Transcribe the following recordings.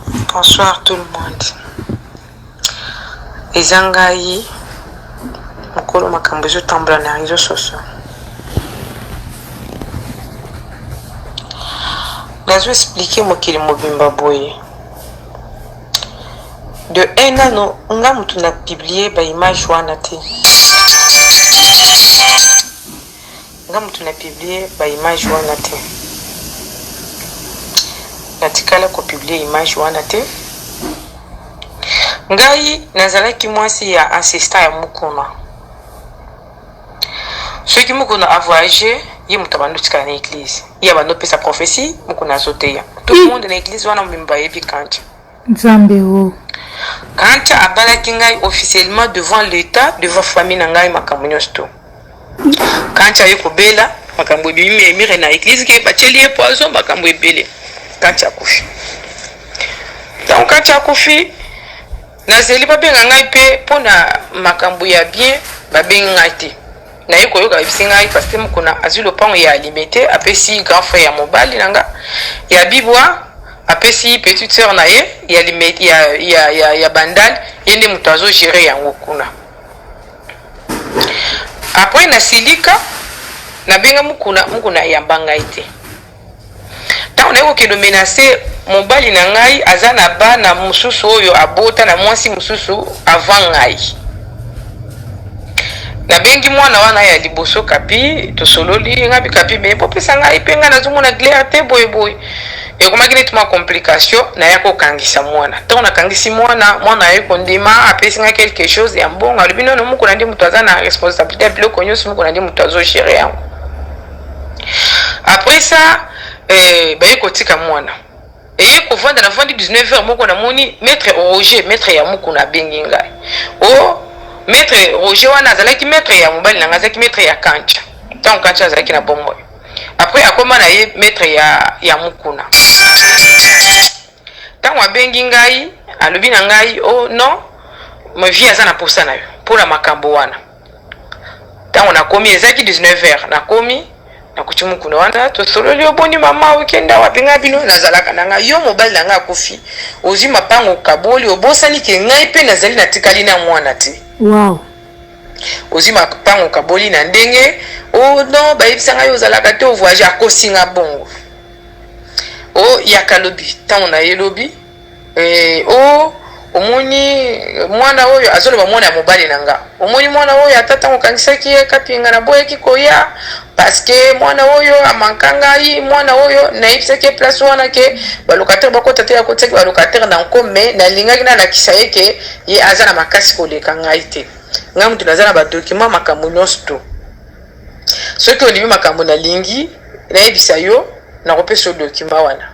Bonsoir tout le monde. Eza ngai mokolo makambo ezotambola na réseau sociaux. Nazo expliquer mokili mobimba boye. De un nano nga mutu na publier ba image wana te. Nga mutu na publier ba image wana te. Natikala ko publier image wana te. Ngai nazalaki mwasi ya assistant ya Mukuna. Soki Mukuna a voyager, ye mutu abandi otikala na eglise. Ye abandi opesa prophetie, Mukuna azoteya. Tout le monde na eglise wana mobimba bayebi Kancha. Nzambe oh. Kancha abalaki ngai officiellement devant l'etat, devant famille na ngai makambo nyonso to. Kancha aye kobela, makambo ebimi emire na eglise ke batieli ye poison, makambo ebele. Kancha akufi. Ntango Kancha akufi, nazeli babenga ngai mpe mpo na makambo ya bien, babengi ngai te. Naye koyoka bayebisi ngai pasteur Mukuna azwi lopango ya Limete apesi grand frère ya mobali na nga ya Bibwa apesi petite sœur na ye ya Limete ya, ya, ya, ya Bandal ye nde moto azo gérer yango kuna. Après nasilika nabenga Mukuna, Mukuna ayamba ngai te. Ntango naye kokende menace mobali na ngai aza na bana mosusu oyo abota na mwasi mosusu avant ngai. Nabengi mwana wana ya liboso Kapi, tosololi ngai Kapi, me bopesa ngai mpe ngai nazomona clair te boye boye. Ekomaki neti mwa complication, naya kokangisa mwana. Ntango nakangisi mwana, mwana aye kondima, apesi ngai quelque chose ya mbongo, alobi nono Mukuna nde moto aza na responsabilité ya biloko nyonso, Mukuna nde moto azo gérer yango. Après ça, baye kotika mwana. Eye kovanda navandi 19 heures moko namoni maître Roger, maître ya Mukuna abengi ngai. Oh, maître Roger wana azalaki maître ya mobali na ngai, azalaki maître ya Kancha. Ntango Kancha azalaki na bomoi. Après akoma na ye maître ya Mukuna. Ntango abengi ngai, alobi na ngai, oh non, ma vie aza na posa na yo mpona makambo wana. Ntango nakomi ezalaki 19 heures, nakomi nakuti Mukuna wana tosololi, oboni mama okenda wapi? Ngai bino nazalaka na ngai, yo mobali na ngai akufi, ozwi mapango okaboli, obosani ke ngai mpe nazali natikali na mwana te. Wow. Ozwi mapango okaboli na ndenge oh non, bayebisa ngai ozalaka te ovoyage, akosi nga bongo. Oh yaka lobi, ntango na ye lobi oh omoni mwana oyo azoloba mwana ya mobali na nga, omoni mwana oyo ata ntango okangisaki ye kapinga naboyaki koya parce que mwana oyo amanka ngai, mwana oyo nayebisaki ye place wana ke balocataire bakota te, akotisaki balocataire na nko, mais nalingaki nalakisa ye ke ye aza na makasi koleka ngai te, ngai moto naza na badocument makambo nyonso to. Soki ondimi makambo nalingi nayebisa yo, nakopesa yo document wana.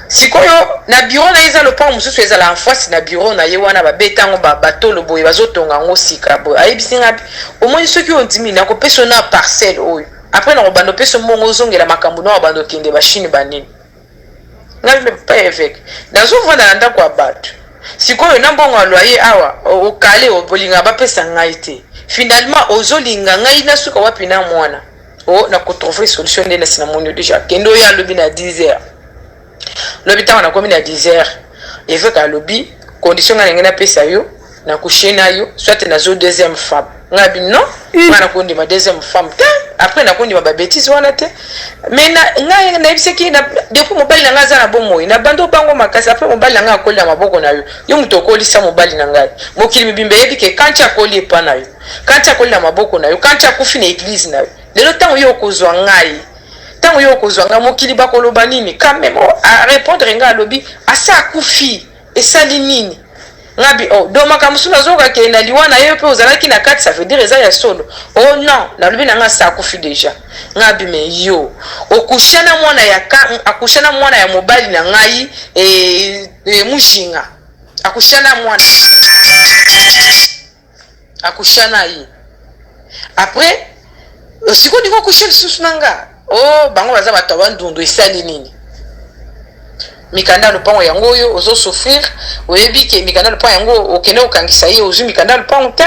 Sikoyo na bureau na ye eza lopango mosusu ezala en face na bureau na ye wana, babeta yango batolo boye, bazotonga yango sika boye. Ayebisi ngai, omoni soki ondimi nakopesa yo na parcelle oyo, après nakobanda opesa mbongo ozongela makambo na obanda okende bachine banini. Ngai mpe papa évêque nazovanda na ndako ya bato, sikoyo na mbongo ya loyer awa okale olinga bapesa ngai te, finalement ozolinga ngai nasuka wapi na mwana? Oh, nakotrouve solution nde nasi namoni yo déjà. Kende oyo alobi na 10 heures lobi, ntango nakomi na 10 heures évêque alobi condition ngai ndenge napesa yo na couche na yo, soit nazo deuxième femme. Ngai bi non, ngai nakondima deuxième femme te, après nakondima babêtise wana te. Mais ngai nayebisaki depuis mobali na ngai aza na bomoi, na bando bango makasi. Après mobali na ngai akoli na maboko na yo, yo moto okolisa mobali na ngai, mokili mibimba eyebi ke Kanti akoli epa na yo, Kanti akoli na maboko na yo, Kanti akufi na église na yo. Lelo ntango yo okozwa ngai, ntango yo okozwa ngai, mokili bakoloba nini? Quand même arépondre ngai, alobi asa akufi esali nini? Ngabi oh, donc makambo mosusu nazoyoka ke na liwa na ye mpe ozalaki na kati, ça veut dire eza ya solo. Oh non, nalobi na ngai asa akufi déjà. Ngabi me yo okusha na mwana ya akusha na mwana ya mobali na ngai mujinga akusha na mwana akusha na ye, après sikoyo ndingo akusha lisusu na nga. Oh, bango baza bato ya bandundu, esali nini? Mikanda ya lopango yango oyo ozosouffrir, oyebi ke mikanda ya lopango yango okende kokangisa ye, ozwi mikanda ya lopango te.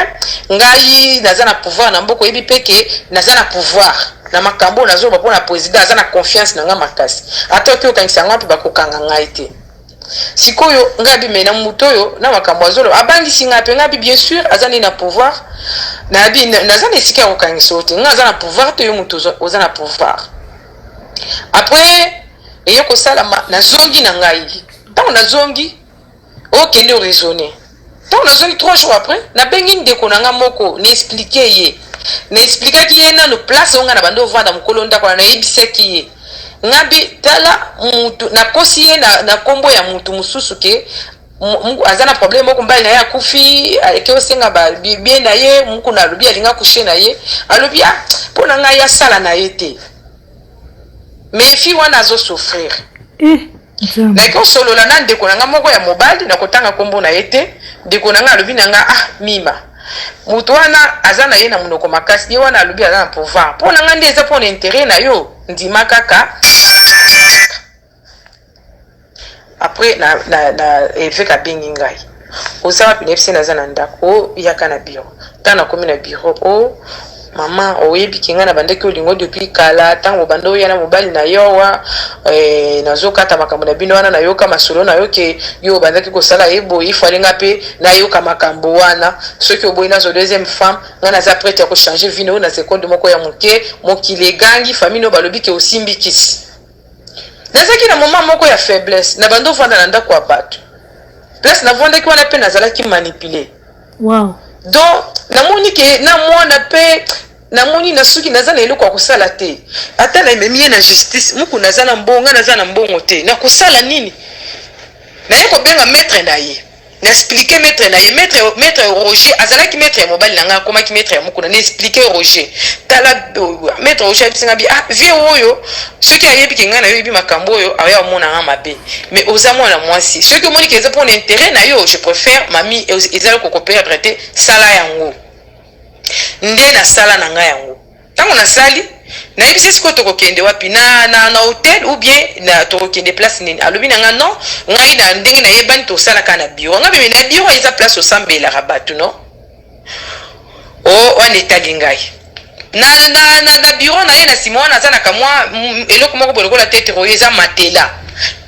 Ngai naza na pouvoir na mboka, oyebi mpe ke naza na pouvoir na makambo oyo nazoloba mpona président aza na confiance na ngai makasi, ata oki okangisa ngai mpe bakokanga ngai te. Sikoyo nga bi, mais na moto oyo na makambo azoloba, abangisi ngai mpe. Ngai bi, bien sûr aza nde na pouvoir. Nayebi naza na esika ya kokangisa yo te. Ngai aza na pouvoir te, yo moto oza na pouvoir. Après eye kosalama, nazongi na ngai. Ntango nazongi, okende oraisonner. Ntango nazongi 3 jours après, nabengi ndeko na nga moko, na expliquer ye, na expliquaki ye nano place oyo ngai na bandi ovanda, mokolo ndako wana. Nayebisaki ye, nga bi, tala mutu nakosi ye na nkombo ya mutu mosusu ke aza na problème moko, mobali na ye akufi, ake osenga bie na ye. Mokuna alobi alinga coucher na ye. Alobi, ah, mpo na ngai asala na ye te, mais fille wana azosouffrir. Eh, Nzambe. Nayaki kosolola na ndeko na nga moko ya mobali, na kotanga nkombo na ye te. Ndeko na nga alobi na nga, ah, mima, moto wana aza na ye na monoko makasi, ye wana alobi aza na pouvoir. Mpo na nga nde eza mpo na intérêt na yo, ndima kaka. Après na évêque abengi ngai: "Oza wapi?" Nayebisi, naza na ndako. "O yaka na bureau." Ntango nakomi na bureau: "O mama, oyebi ke ngai na bandaki olingo depuis kala. Ntango obanda oya na mobali na yo awa, nazokata makambo na bino wana, nayoka masolo na yo ke yo obandaki kosala ye boye. Ifale nga mpe nayoka makambo wana. Soki oboyi, nazwa deuxième femme. Ngai naza prête ya kochanger vie na yo na seconde moko ya moke. Mokili egangi, famille no balobi ke osimbi kisi." Nazalaki na moment moko ya faiblesse, na bando ovanda na ndako ya bato. Place navandaki wana mpe nazalaki manipulé. Donc namoni ke na mwana mpe namoni na soki naza na eloko ya kosala te, ata namemi ye na justice, muku naza na mbongo, nga naza na mbongo te, nakosala nini? Naye kobenga maître na ye, na expliquer maître na ye, maître Roger. Azalaki maître ya mobali na ngai, akomaki maître ya mokuna. Na expliquer Roger, tala, maître Roger ayebisi ngai bi, ah, vie oyo, soki ayebi ke ngai nayoyebi makambo oyo, aya omona nga mabe. Mais oza mwana mwasi, soki omoni ke eza mpona intérêt na yo, je préfère, mami, ezali kokoperdre te, sala yango. Nde nasala na ngai yango. Ntango nasali, nayebisi, sikoyo tokokende wapi? Na hôtel ou bien na tokokende place nini? Alobi na nga, non, ngai na ndenge nayebani, tosalaka na bureau. Ngai beme, na bureau eza place osambelaka bato, no o wana etali ngai. Na bureau na ye, na nsima wana, aza na kamwa eloko moko boye lokola tete oyo eza matelas.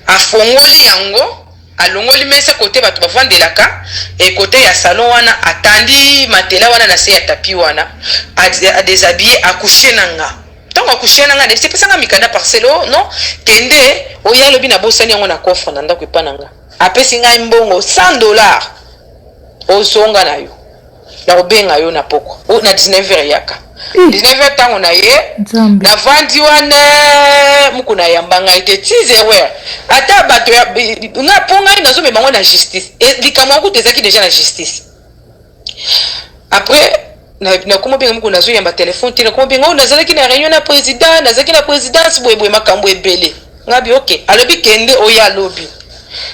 Afongoli yango, alongoli mesa kote bato bavandelaka, e kote ya salon wana, atandi matelas wana na se ya tapis wana, adéshabiller, acoucher na nga. Ntango acoucher na nga, nayebisi, epesanga mikanda parcelle. O non, kende oya. Alobi, nabosani yango na coffre na ndako epa na nga. Apesi ngai mbongo 100 $: "Ozonga na yo, nakobenga yo na poko na 19 heures, yaka 19 heures." Ntango na ye, Nzambe. navandi wana, muku nayamba ngai te ti 0 heure. Ata bato ya nga, mpo ngai nazomema bango na justice. Likambo yango kutu ezalaki déjà na justice. Après nakoma obenga muku, nazoyamba telefone te. Nakoma obenga oyo, nazalaki na réunion na président, nazalaki na présidence, boyeboye, makambo ebele. Ngabi, ok. Alobi, kende oyo. Alobi,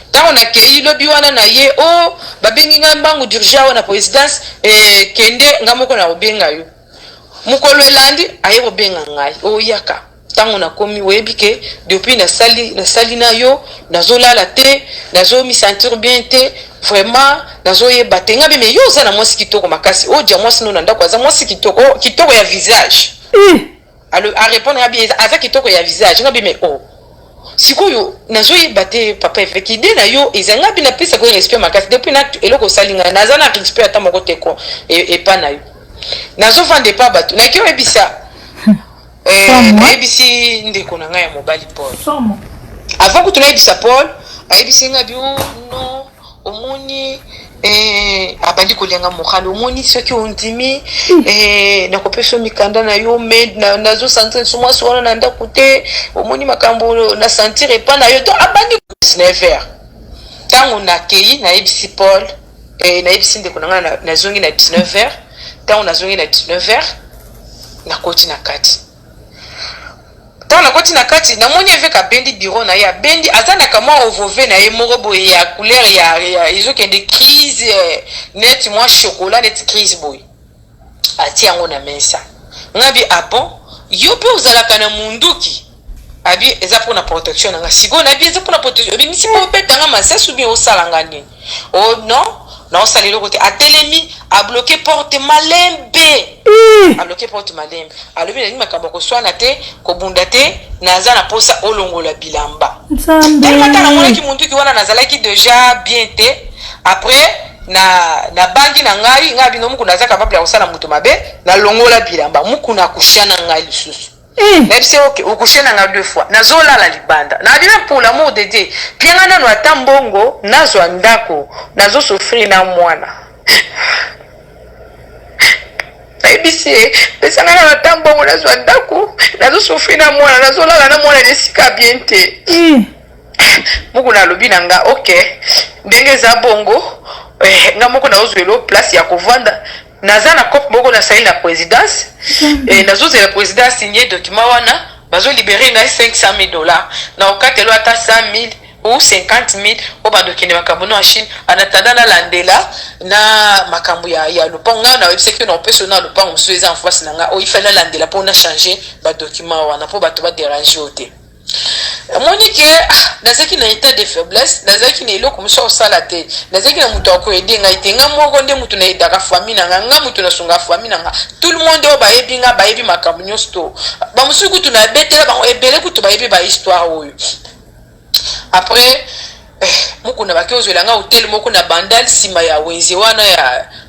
ntango nakei lobi wana na ye, o babengi ngai mbangu d'urgence awa na présidence, kende, nga moko na kobenga yo. Mokolo elandi, aye kobenga ngai, oyaka. Ntango nakomi, oyebi ke depuis nasali na yo, nazolala te, nazomisentir bien te, vraiment nazoyeba te. Nga beme, yo oza na mwasi kitoko makasi, odia mwasi no na ndako, aza mwasi kitoko, oh, kitoko ya visage. Eh, Arépondre nga bien, aza kitoko ya visage. Nga beme, oh, sikoyo nazoyeba te, papa évêque, idée na yo eza. Nga mpe napesaka yo respect makasi depuis na eloko osali ngai, naza na respect ata moko te ko epa na yo. Nazovanda epa bato, naki oyebisa, Somo. nayebisi ndeko na ngai ya mobali Paul. Somo. Avant kutu nayebisa Paul, ayebisi ngai bi, oh, non, omoni, abandi kolianga morale: "Omoni, soki ondimi, nakopesa yo mikanda na yo, mais nazosentir nso mwasi wana na ndako te. Omoni makambo na sentir epa na yo." Donc abandi 19 heures. Ntango nakei, nayebisi Paul, nayebisi ndeko na ngai, nazongi na 19 heures. Ntango nazongi na 19 heures, nakoti na kati. Ntango nakoti na kati, namoni évêque abendi bureau na ye, abendi, aza na kamwa revolver na ye moko boye ya couleur ya ezokende crise, neti mwa chocolat, neti crise boye. Atie yango na mesa. Nga bi, ah bon, yo mpe ozalaka na munduki? Abi, eza mpona protection na nga. Sikoyo nabi, eza mpona protection, obimisi mpo obetanga masasi ou bien osalanga nini? O non. Naosala eloko te. Atelemi, abloquer porte malembe. Eh! Abloquer porte malembe, alobi: "Nalingi makambo ya koswana te, kobunda te, naza na posa olongola bilamba." Nzambe! Tellement ntango namonaki munduki wana, nazalaki déjà bien te. Après na nabangi na ngai, ngai bino mokuna aza capable ya kosala moto mabe. Nalongola bilamba, mokuna akusha na ngai lisusu. Eh! Nayebisi: "Ok, okushe na ngai deux fois, nazolala libanda." Nabi: "Même pour l'amour de Dieu, pianga nano ata mbongo, nazwa ndako, nazosouffrir na mwana." Nayebisi ye: "Pesanga nano ata mbongo, nazwa ndako, nazosouffrir na mwana, nazolala na mwana na esika bien te." Eh! Mokuna alobi na nga: "Ok, ndenge eza bongo, nga moko nazozwela place ya kovanda. Naza na cope moko nasali na présidence, nazozela président asigne document wana, bazolibérer ngai 500 000 $. Na okatelo ata 100 000 ou 50 000 oyo bandokende makambo no ya Chine. En attendant nalandela na makambo ya lopango, ngai nayebisaki na opesa na lopango mosusu eza en face na ngai oyo ifali nalandela mpo na change badocument wana mpo bato badéranger yo te." Omoni ke, ah, nazalaki na état de faiblesse, nazalaki na eloko mosusu akosala te, nazalaki na moto akoaider ngai te. Nga moko nde moto naaidaka famille na nga, nga moto nasungaka famille na nga. Tout le monde oyo bayebi nga bayebi makambo nyonso to bamosusu kutu nabetela bango, ebele kutu bayebi bahistoire oyo. Après, mokuna baki ozwela nga hotel moko na Bandal, nsima ya wenze wana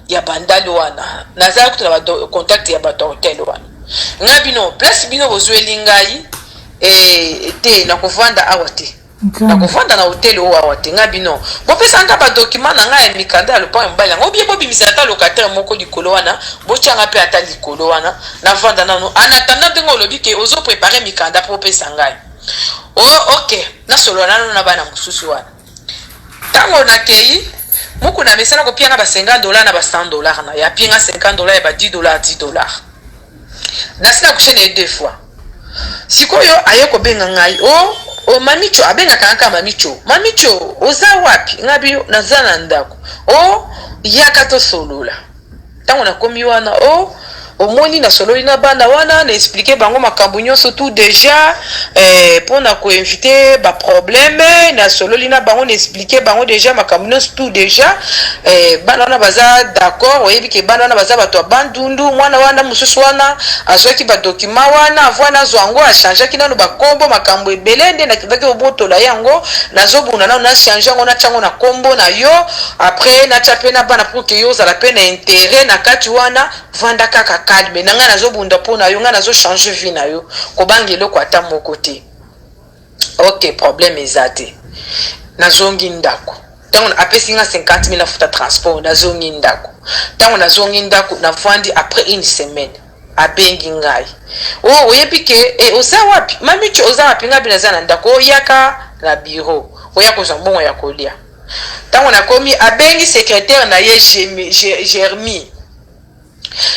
ya Bandal wana. Nazala kutu na bacontact ya bato ya hotel wana. Nga bino place bino bozweli ngai, te, nakovanda awa te. Nzambe! Nakovanda na hotel oyo awa te. Nga bino bopesa nga badocument na ngai ya mikanda ya lopango ya mobali yango, obie bobimisa ata locataire moko likolo wana, botyanga mpe ata likolo wana, navanda nano en attendant ndenge olobi ke ozopréparer mikanda mpo opesa ngai. O ok, nasolola nano na bana mosusu wana. Ntango nakei, mokuna amesana kopia nga ba 50 $ na ba 100 $ na ye. Apie nga 50 $ ya ba 10 $, 10 $. Nasi nakushe na ye deux fois. Sikoyo aye kobenga ngai: O Mamicho." Abengaka nga kaka Mamicho. "Mamicho, oza wapi?" Ngai bi: "Naza na ndako." "O yaka tosolola." Ntango nakomi wana, o omoni, nasololi na bana wana, na expliquer bango makambo nyonso tout déjà, mpona koéviter baproblème. Nasololi na bango, na expliquer bango déjà makambo nyonso tout déjà. Bana wana baza d'accord. Oyebi ke bana wana baza bato ya Bandundu. Mwana wana mosusu wana azwaki badocument wana, avant nazwa yango achangeaki nano bakombo, makambo ebele. Nde nakendaki kobotola yango, nazobunda nano, nachange yango, natya yango na kombo na yo. Après natya mpe na bana pour ke yo ozala mpe na intérêt na kati wana. Vanda kaka calme na ngai, nazobunda mpo na yo, ngai nazochange vie na yo, kobanga eloko ata moko te. Ok, problème eza te. Nazongi ndako. Ntango apesi nga 50 000 afuta transport, nazongi ndako. Ntango nazongi ndako, navandi. Après une semaine, abengi ngai: "O oyebi ke, oza wapi? Mamicho, oza wapi?" Ngai mpe: "Naza na ndako." "Oyaka na bureau, oya kozwa mbongo ya kolia." Ntango nakomi, abengi secrétaire na ye Jermi.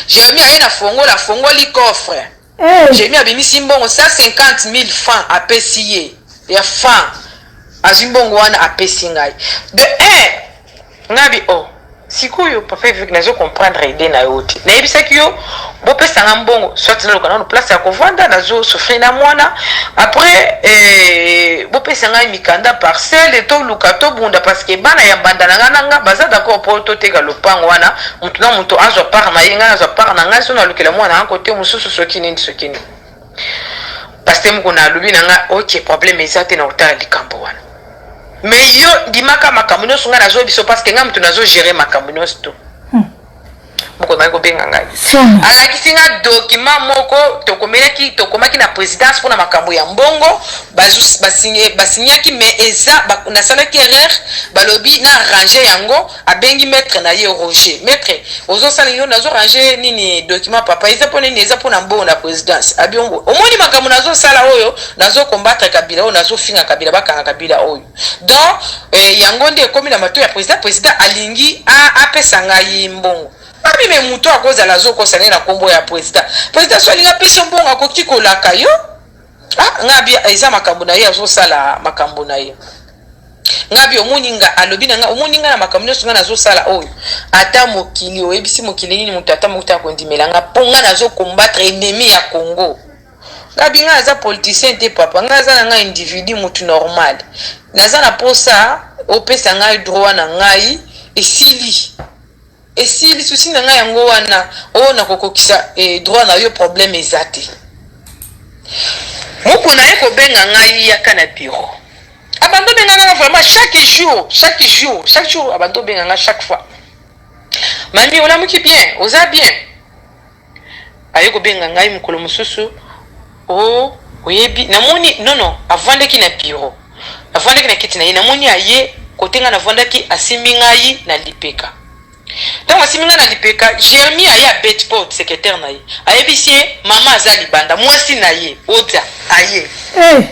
Jeremi aye na fongola, afongoli coffre. Hey! Jeremi abimisi mbongo 150 000 francs, apesi ye ya franc. Azwi mbongo wana, apesi ngai de 1. Ngabi: "O sikoyo, papa évêque, nazo comprendre idée na yo te. Nayebisaki yo bopesanga mbongo, soit naluka nano place ya kovanda, nazosouffrir na mwana. Après, bopesa ngai mikanda parcelle, toluka tobunda, parce que bana ya mbanda na ngai na nga baza d'accord mpo toteka lopango wana, motu na moto azwa part na ye, ngai nazwa part na ngai, so nalukela mwana nga kote mosusu, soki nini, soki nini." Pasteur moko na alobi na ngai: "Ok, problème eza te, na kotala likambo wana. Mais yo ndimaka makambo nyonso ngai nazoyebi biso, parce que ngai moto nazogérer makambo nyonso to." Moko ngai kobenga ngai. Somo! Alakisi nga document moko tokomelaki, tokomaki na présidence mpona makambo ya mbongo. Basignaki, mais eza nasalaki erreur, balobi na arrange yango. Abengi maître na ye, Roger: "Maître, ozosala yo, nazorange nini document, papa? Eza mpo nini? Eza mpona mbongo na présidence." Abiongo: "Omoni makambo nazosala oyo, nazokombattre Kabila oyo, nazofinga Kabila, bakanga Kabila oyo. Donc, yango nde ekomi na matoi ya président. Président alingi apesa ngai mbongo." Abi: "Me moto akozala azokosa nde na nkombo ya président. Président so alingi apesa mbongo, akoki kolaka yo." Ah, ngabi: "Eza makambo na ye, azosala makambo na ye." Ngabi: "Omoni nga," alobi na nga, "omoni nga na makambo nyonso nga nazosala oyo, ata mokili oyebisi mokili nini, moto ata moko te akondimela nga, mpo nga nazokombattre ennemi ya Congo." Ngabi: "Nga naza politicien te, papa. Nga aza na ngai individu, motu normal. Naza na mposa opesa ngai droit na ngai." Esili. Esili souci na ngai yango wana oh nakokokisa eh, droit na yo problème eza te. Mukuna aye kobenga ngai yaka na bureau. Abanda obenga nga vraiment chaque jour, chaque jour, chaque jour abanda obenga nga chaque fois. Mami olamuki bien, oza bien? Aye kobenga ngai mokolo mosusu oh oyebi namoni non non avandaki na bureau avandaki na kiti na ye namoni aye kote ngai navandaki asimbi ngai na lipeka ntango asimbi ngai na lipeka Jeremy aye abeti porte secrétaire na ye ayebisi ye mama aza libanda mwasi na ye Odia aye Hey.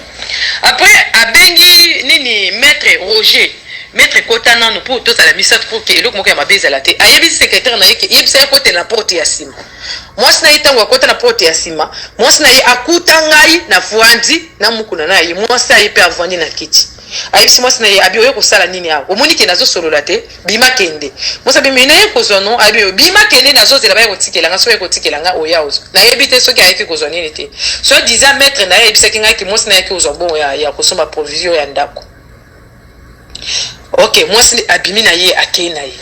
Après abengi nini maitre Roger maitre kota nanu pour tozala misatu pour que eloko moko ya mabe ezala te ayebisi secretaire na ye ke yebisa ye akotela na porte ya sima mwasi na ye tango akota na porte ya sima mwasi na ye akuta ngai na vuandi na mukuna na ye mwasi aye pe avuandi na kiti ayebisi mwasi na ye abi oye kosala nini awa omoni ke nazo solola te bima kende mwasi abi mais naye kozwa no abi oyo bima kende nazozela baye kotikela nga soki oye kotikela nga oya ozwa nayebi te soki ayaki kozwa nini te soit disant maître na ye ayebisaki ngai ke mwasi na ye ayaki kozwa mbongo ya, ya kosomba provision ya ndako ok mwasi abimi na ye akei na ye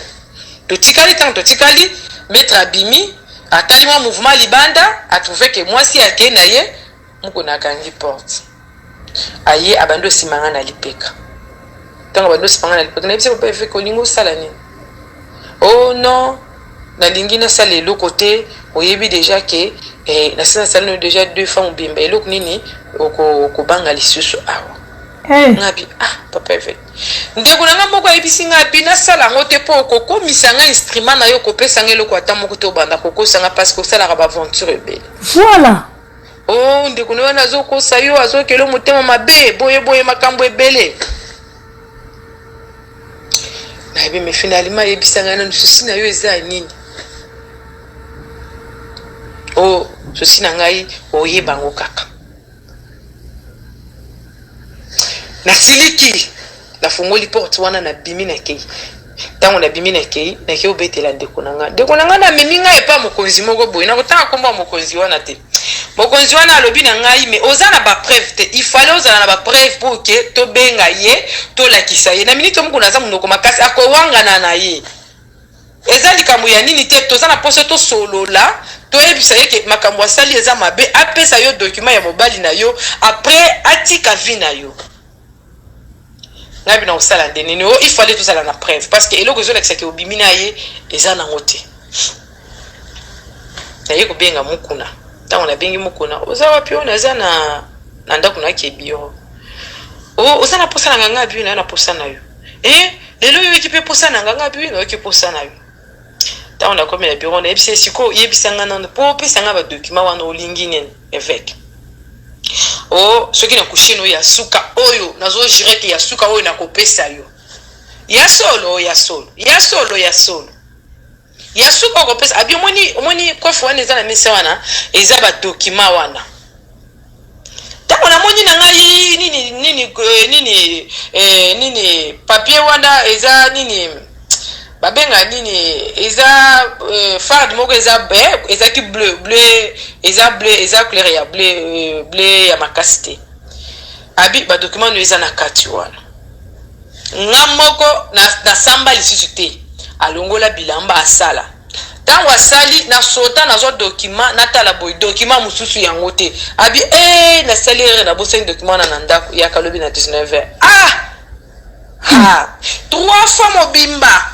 totikali ntango totikali maître abimi atali mwa mouvement libanda atrouve ke mwasi akei na ye mokona akangi porte aye abandi osima nga na lipeka ntango abandi osima nga na lipeka nayebisi papa eveke olingi osala nini oh non nalingi nasala eloko te oyebi deja ke eh, nasi nasali no deja deux fois mobimba eloko nini okobanga lisusu awa Hey. Ngabi ah papa eveke ndeko na nga moko ayebisi nga abi nasala yango te mpo okokomisa nga instrument na yo okopesa nga eloko ata moko te obanda kokosa nga parce que osalaka baaventure ebele Voilà. Oh ndeko na wana azokosa yo azokelo motema mabe boye boye makambo ebele nayebi me finalement ayebisa ngai nanu susi na yo eza ya nini o oh, susi na ngai oyeba yango kaka Nasiliki, nafungoli porte wana nabimi nakei. Ntango nabimi nakei, nakei obetela ndeko na ngai. Ndeko na ngai namemi ngai epa mokonzi moko boye, nakotanga nkombo ya mokonzi wana te. Mokonzi wana alobi na ngai, mais oza na ba preuve te, il fallait ozala na ba preuve pour que tobenga ye, tolakisa ye. Na minute moko naza monoko makasi, akowangana na ye. Eza likambo ya nini te, toza na posa tosolola, toyebisa ye ke makambo asali eza mabe, apesa yo document ya mobali na yo, après atika vie na yo. Ngai na kosala nde nini? Oh, il fallait tozala na preuve parce que eloko ezolakisa ke obimi na ye eza nango te. Naye kobenga Mukuna, ntango nabengi Mukuna, oza wapi? Oyo naza na na ndako na ke bureau. Oh, oza na posa na nga? Ngai bi na posa na yo. Eh, lelo oyoki mpe posa na nga? Nga bi nayoki posa na yo. Ntango nakomi na bureau, nayebisa ye sikoyo, yebisa nga nano mpo opesa nga badocument wana olingi nini, evêque? Oh, soki na couche no ya suka oyo nazo jure ke ya suka oyo nakopesa yo ya solo, ya solo, ya solo, ya solo, ya suka okopesa. Abi omoni, omoni coffre wana eza na mesa wana, eza badocument wana. Ntango namoni na ngai nini nini eh, nini eh, nini papier wana eza nini babenga nini eza eh, farde moko eza eh, ezalaki bleu bleu eza bleu eza couleur ya bleu eh, bleu ya makasi te. Abi badocument no eza na kati wana. Nga moko nasamba na lisusu te, alongola bilamba asala. Tango asali na sota nazwa document natala boye document mususu yango te abi eh nasali erreur nabosani document wana na ndako yaka lobi na 19 heures ah ha trois fois mobimba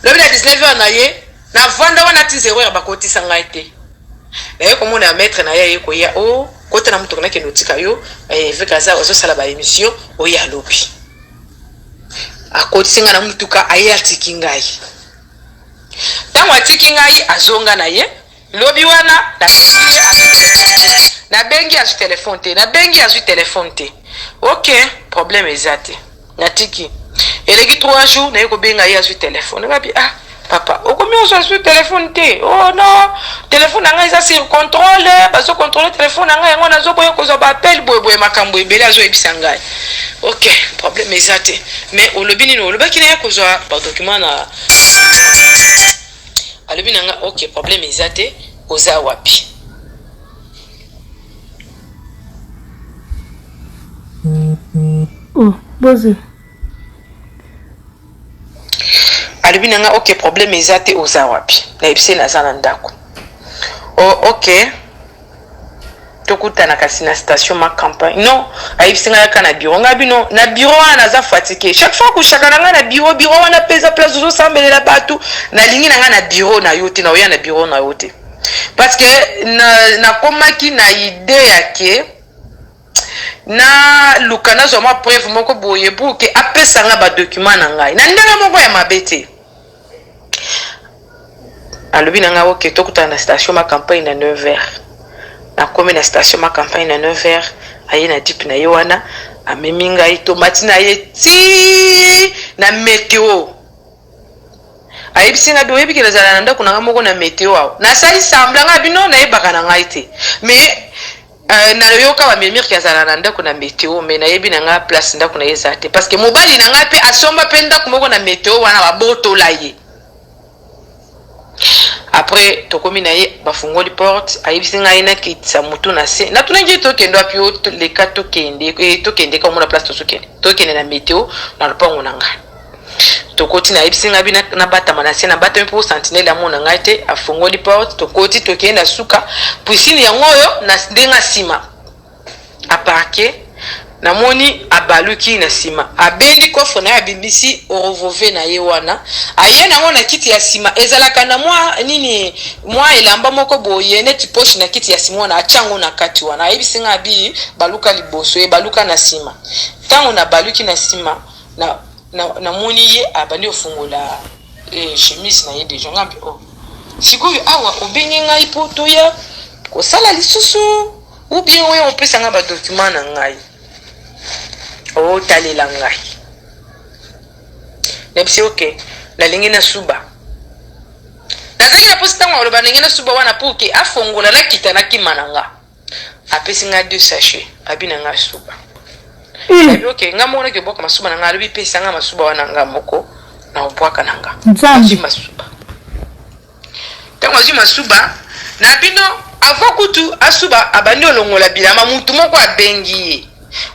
lobi na 19 heures na ye navanda wana ti 0 heure bakotisa ngai te naye komona ya maître na ye aye koya o oh, kota na motuka nakende otika yo eveke aza azosala ba émission oyo alobi Akotisi ngai na motuka, aye atiki ngai. Ntango atiki ngai, azonga na ye. Lobi wana, nabengi ye, azwi telefone te. Nabengi, azwi telefone te. Nabengi, azwi telefone te. Ok, problème eza te. Natiki. Eleki 3 jours, naye kobenga ye, azwi telefone. Ngabi, ah, papa, okomi ozwa azwi telefone te? Oh non, telefone na ngai eza sur contrôle, bazo contrôler telefone na ngai, yango nazoboya kozwa ba appel boye boye, makambo ebele azoyebisa ngai. Ok, problème eza te. Mais olobi nini? Olobaki na ye kozwa ba document na alobi na nga ok, problème eza te, oza wapi? Oh, bozi. Abi na nga ok problème eza te oza wapi? Nayebisi ye naza na ndako. Oh ok tokutana kasi na station ma campagne. Non, ayebisi nga yaka na bureau. Nga bino na bureau wana naza fatigue. Chaque fois kushaka na nga na bureau, bureau wana peza place ozosambelela bato. Nalingi na nga na bureau na yo te, na oya na bureau na yo te. Parce que na nakomaki na idée ya ke naluka nazwa mwa preuve moko boye pour ke apesa nga ba document na ngai na ndenge moko ya mabe te. Alobi na ngai ok tokutana na station ma campagne na 9h. Nakomi na station ma campagne na 9h, aye na jeep na ye wana, amemi ngai tomati na ye ti na meteo. Ayebisi ngai oyebi ke nazala na ndako na ngai moko na meteo awa. Nasali semblant ngai bino nayebaka na ngai te. Mais nayoka ba murmure ke azala na ndako na meteo, mais nayebi na ngai place ndako na ye eza te, parce que mobali na ngai mpe asomba mpe ndako moko na meteo wana, babotola ye. Après tokomi na ye, bafungoli porte, ayebisi ngai nakitisa motu na se. Natunaki ye tokende wapi? O leka tokende, tokende ka omona place tozokende. Tokende na meteo na lopango na ngai. Tokoti, nayebisi ngai bi nabatama na se, nabatami mpo sentinelle amona ngai te. Afungoli porte, tokoti, tokende na suka piscine yango oyo na ndenge nsima aparquer. Namoni abaluki na nsima, abendi coffre na ye, abimisi revolver na ye wana, aye nango na kiti ya nsima. Ezalaka na mwa nini, mwa elamba moko boye neti poche na kiti ya nsima wana, atia yango na kati wana. Ayebisi ngai abi baluka liboso, ye baluka na nsima. Ntango nabaluki na nsima, namoni ye abandi kofungola chemise na ye déjà. Ngai mpe oh, sikoyo awa obengi ngai mpo toya kosala lisusu ou bien oyo opesa ngai badocument na ngai, otalela ngai? Nayebisi ok, nalingi nasuba. Nazalaki na mposa ntango aloba ndenge nasuba wana pour ke afongola, nakita, nakima na nga. Apesi ngai deux sachet, abi na ngai suba. Nabi ok, nga moko naki obwaka masuba na ngai. Alobi pesa nga masuba wana, nga moko na obwaka na nga. Nzambe. Azwi masuba. Ntango azwi masuba na bino, avant kutu asuba, abandi olongola bilamba. Mutu moko abengi ye,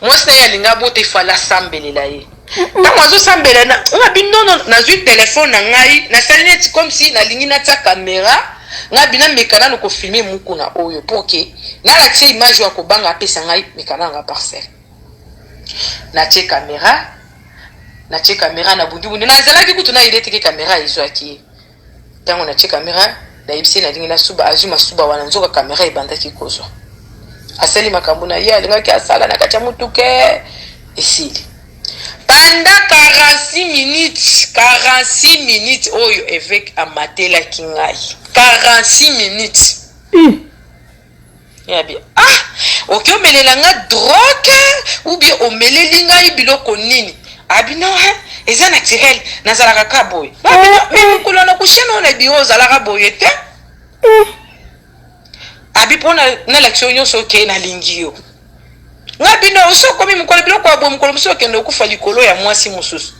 mwasi na ye alingi abota, efala asambelela ye. Ntango azosambela nga bino nazwi telefone na ngai, nasali neti comme si nalingi natia caméra. Ngai bina meka nanu kofilmer mukuna oyo pour ke nalakisa image oyo akobanga apesa ngai meka na nga parcelle. Natie caméra, natie caméra na bundibundi. Nazalaki kutu na idée te ke caméra ezwaki ye. Ntango natie caméra, nayebisi ye nalingi nasuba. Azwi masuba wana, nzoka caméra ebandaki kozwa. Asali makambo na ye alingaki asala na kati ya motuke, esili pendant 46 minutes. 46 minutes oyo évêque amatelaki ngai, 46 minutes. Yabi ah, oki omelela nga drogue ou bien omeleli ngai biloko nini? Abi non, hein, eza naturel, nazalaka ka boye. Mais mokolo na kushana oyo na biro ozalaka boye te. Abi mpo nalakisa yo nyonso oke nalingi yo. Nga bino osi okomi mokolo biloko ya boye, mokolo mosusu okende okufa likolo ya mwasi mosusu.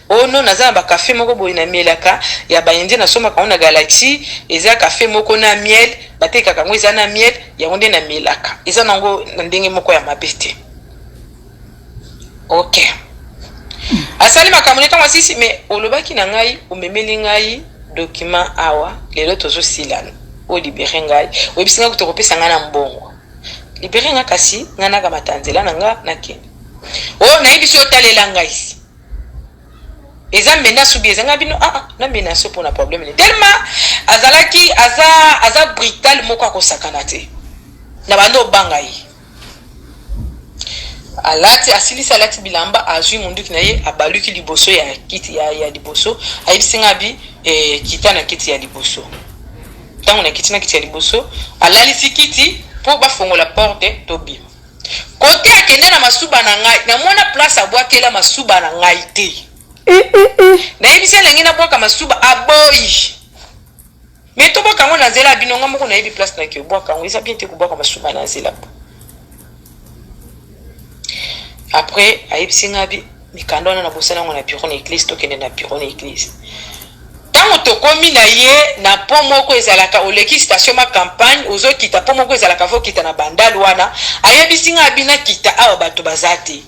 Oh non, naza na bakafe moko boye namelaka ya baindien, nasombaka yango na Galaxy. Eza kafe moko na miel, batekaka yango, eza na miel, yango nde namelaka, eza nango na ndenge moko ya mabe te. Ok, asali makambo ne. Ntango asisi, mais olobaki na ngai omemeli ngai document awa, lelo tozosilana, olibérer ngai, oyebisi ngai tokopesa ngai na mbongo, libérer nga kasi ngai nakamata nzela na nga nakende. O nayebisi otalela ngai si eza menace ou bien eza ngai bino ah, na menace mpona problème ne. Tellement azalaki aza brutal moko akosakana te na bando obanga ye. Alati, asilisi, alati bilamba, azwi munduki na ye, abaluki liboso ya kiti ya liboso, ayebisi nga bi kita na kiti ya liboso. Ntango nakiti na kiti ya liboso, alalisi kiti mpo bafongola porte tobima. Kote akende na masuba na ngai, namona place abwakela masuba na ngai te. Nayebisi elengi nabwaka masuba, aboyi. Mais tobwaka yango na nzela ya bino, nga moko nayebi place naki obwaka yango, eza bien te kobwaka masuba na nzela. Après ayebisi nga bi mikanda wana nabosana yango na bureau na église, tokende na bureau na église. Ntango tokomi na ye na pont moko ezalaka, oleki station ma campagne, ozokita pont moko ezalaka, fokita na Bandal wana. Ayebisi nga abi nakita awa, bato baza te.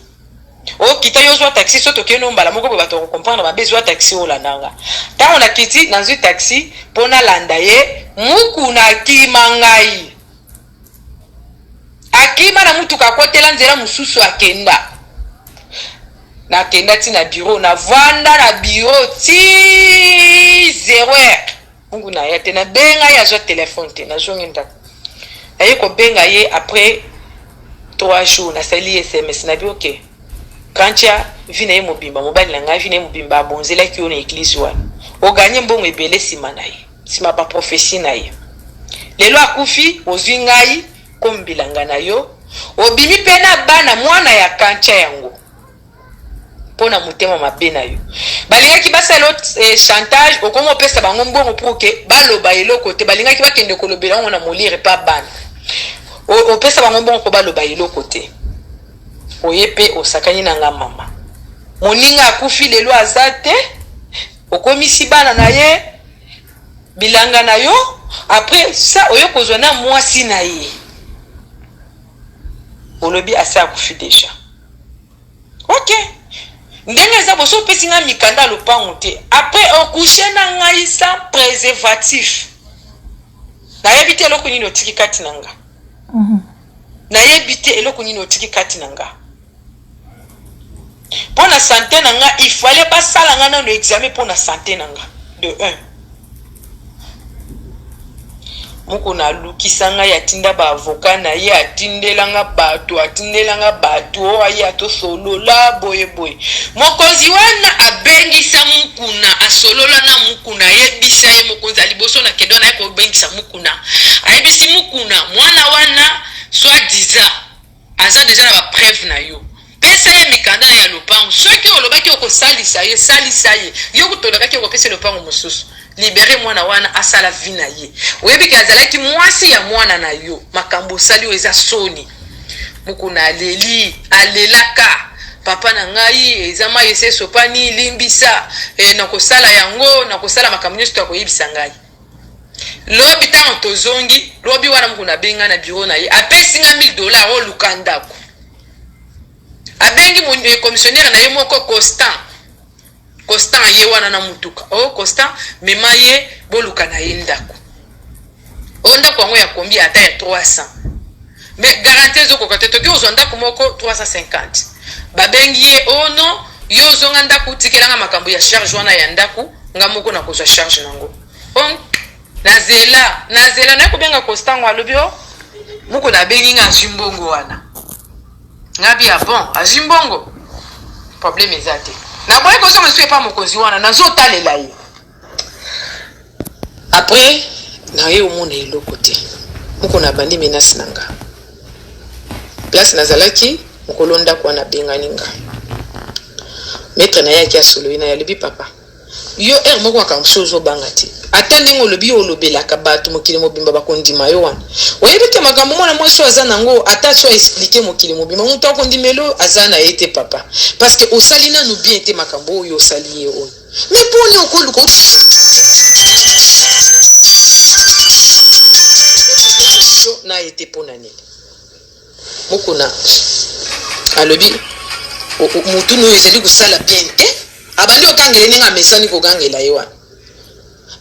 Okita yo, ozwa taxi. So tokende mbala moko boye, bato kocomprendre mabe. Zwa taxi, olanda nga. Ntango nakiti, nazwi taxi mpo nalanda ye. Mukuna akima ngai, akima na mutuka, akotela nzela mosusu, akenda. Nakenda ti na bureau, navanda na bureau ti 0 heure. Mungu na ye te. Nabenga ye, azwa telefone te. Nazongi ndako, naye kobenga ye après 3 jours. Nasali SMS, nabi: "Ok, Kantia, vie na ye mobimba, mobali na ngai, vie na ye mobimba abonzelaki yo na église wana, oganye mbongo ebele nsima na ye, nsima baprophétie na ye. Lelo akufi, ozwi ngai komi bilanga na yo, obimi mpe na bana mwana ya Kantia yango mpo na motema mabe na yo. Balingaki basala chantage, okomi opesa bango mbongo pour que baloba eloko te. Balingaki bakende kolobela yango na molire pa bana. Opesa bango mbongo mpo baloba eloko te. Oye mpe osakani na nga. Mama moninga akufi, lelo aza te, okomisi bana na ye bilanga na yo. Après ça, oye kozwa na mwasi na ye, olobi ase akufi déjà. Ok, ndenge eza boso, opesi ngai mikanda ya lopango te. Après ocoucher na ngai sans préservatif. Nayebi te eloko nini otiki kati na nga. Nayebi te eloko nini otiki kati na nga. Mpo na santé na nga, il fallait basala nga nano examen mpo na santé na nga de 1. Moko nalukisa ngai, atinda baavocat na ye, atindelanga bato, atindelanga bato oyo aye atosolola boyeboye. Mokonzi wana abengisa Mukuna, asolola na Mukuna, ayebisa ye. Mokonzi ya liboso na kendo na ye kobengisa Mukuna, ayebisi Mukuna: mwana wana soit disant aza déjà na bapreuve na yo, pesa ye mikanda ya lopango. Soki olobaki okosalisa ye, salisa ye. Yo kutolakaki okopesa lopango mosusu, libérer mwana wana, asala vie na ye. Oyebi ke azalaki mwasi ya mwana na yo. Makambo osali oyo eza soni." Mokuna aleli, alelaka: "Papa na ngai, eza mai esi esopani, limbisa. Nakosala yango, nakosala makambo nyonso to akoyebisa ngai lobi." Ntango tozongi lobi wana, mokuna abengi ngai na bureau na ye, apesi ngai 1000 dollar. Oluka ndako, abengi commissionnaire na ye moko, Constant. Constant ye wana na mutuka. O oh, Constant, mema ye, boluka na ye ndako. O ndako yango ya kombi ata ya 300, mais garantie ezokoka te. Toki ozwa ndako moko 350. Babengi ye: "O oh non, yo ozonga ndako, tikelanga makambo ya charge wana ya ndako, nga moko nakozwa charge nango." O nazela, nazela, naye kobenga Constant ngo, alobi: "O moko nabengi nga, azwi mbongo wana." Ngabi: "Ya bon, azwi mbongo, problème eza te." Naboyi kozonga lisusu epa mokonzi wana, nazotalela ye. Après naye omona eloko te. Moko na bandi menace na nga. Place nazalaki, mokolo ndako wana abengani nga, maître na ye aki asololi na ye, alobi: "Papa, yo ere moko makambo mosusu ozobanga te. Ata ndenge olobi, yo olobelaka bato, mokili mobimba bakondima yo wana. Oyebi te makambo mwana mwasi oyo aza nango. Ata so aexpliquer mokili mobimba, moto akondimelo aza na ye te, papa, parce que osali nanu bien te. Makambo oyo osali ye oyo, mais mponi okoluka na ye te, mpo na nini?" Mokuna alobi: "Mutunu oyo ezali kosala bien te." Abandi kokangela ndenge amesani kokangela ye wana.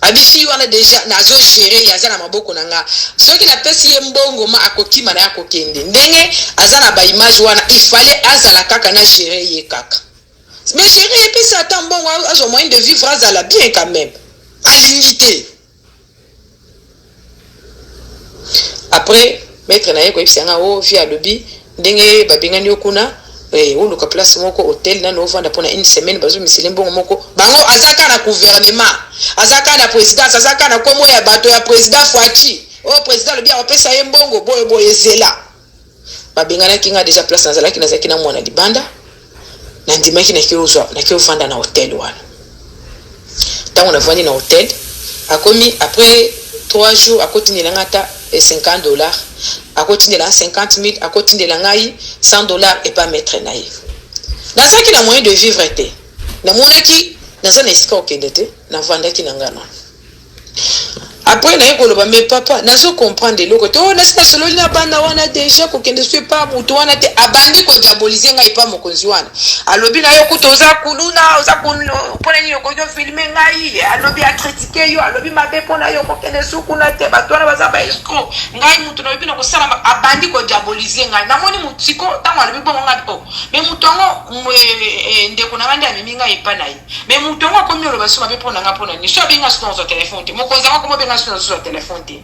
Abisi wana déjà nazogérer ye, aza na maboko na nga. Soki napesi ye mbongo, ma akokima na ye, akokende. Ndenge aza na baimage wana, ifale azala kaka na gérer ye kaka. Mais gérer, epesa ata mbongo, azwa moyen de vivre, azala bien quand même. Alingi te. Après maître na ye koyebisa nga: "O vi, alobi ndenge babengani yo kuna, oluka place moko, hotel nano, ovanda mpona une semaine. Bazomisele mbongo moko bango. Aza kaka na gouvernement, aza kaka na présidence, aza kaka na kombo ya bato ya président Fatshi. Oyo président alobi akopesa ye mbongo boye boye." Ezela babenganaki nga déjà place nazalaki, nazalaki na mwana libanda. Nandimaki, naki ovanda na hotel wana. Ntango navandi na hotel, akomi après 3 jours, akotindela nga ata 50 dollars, akotindela 50 000, akotindela ngai 100 dollars epa maître na ye. Nazalaki na moyen de vivre te, namonaki naza na esika okende te. Navandaki na nga nano. Après naye koloba, mais papa, nazo comprendre eloko te. Oyo nasi nasololi na bana wana déjà, kokende so epa moto wana te. Abandi kodiaboliser ngai epa mokonzi wana. Alobi na yo kuta oza kuluna, oza mpona nini okoki ofilmer ngai? Alobi acritiquer yo, alobi mabe mpona yo, kokende su kuna te, bato wana baza baescrocs. Ngai moto nalobi na kosala, abandi kodiaboliser ngai. Namoni siko ntango alobi bongo ngai, o mais moto yango, ndeko na ngai nde amemi ngai epa na ye, mais moto yango akomi oloba so mabe mpo na ngai, mpo na nini so abenga so nazwa telefone te? Mokonzi yango akomi obenga so nazwa telefone te.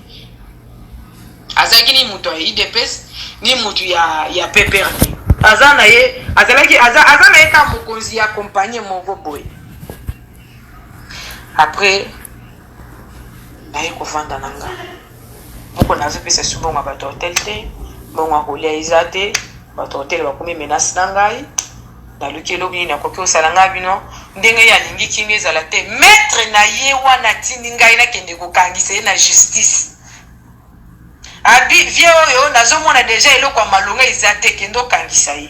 Azalaki ni moto ya UDPS ni moto ya PPRD. Aza na ye, azalaki aza na ye kaka mokonzi ya compagnie moko boye. Après naye kovanda na nga moko, nazopesa su mbongo ya bato ya hotel te, mbongo ya kolia eza te. Bato ya hotel bakomi menace na ngai. Naluki eloko nini nakoki kosala ngai bino ndenge ye alingi kimia ezala te. Maître na ye wana atindi ngai nakende kokangisa ye na justice. Abi vie oyo nazomona déjà eloko ya malonga eza te, kende okangisa ye.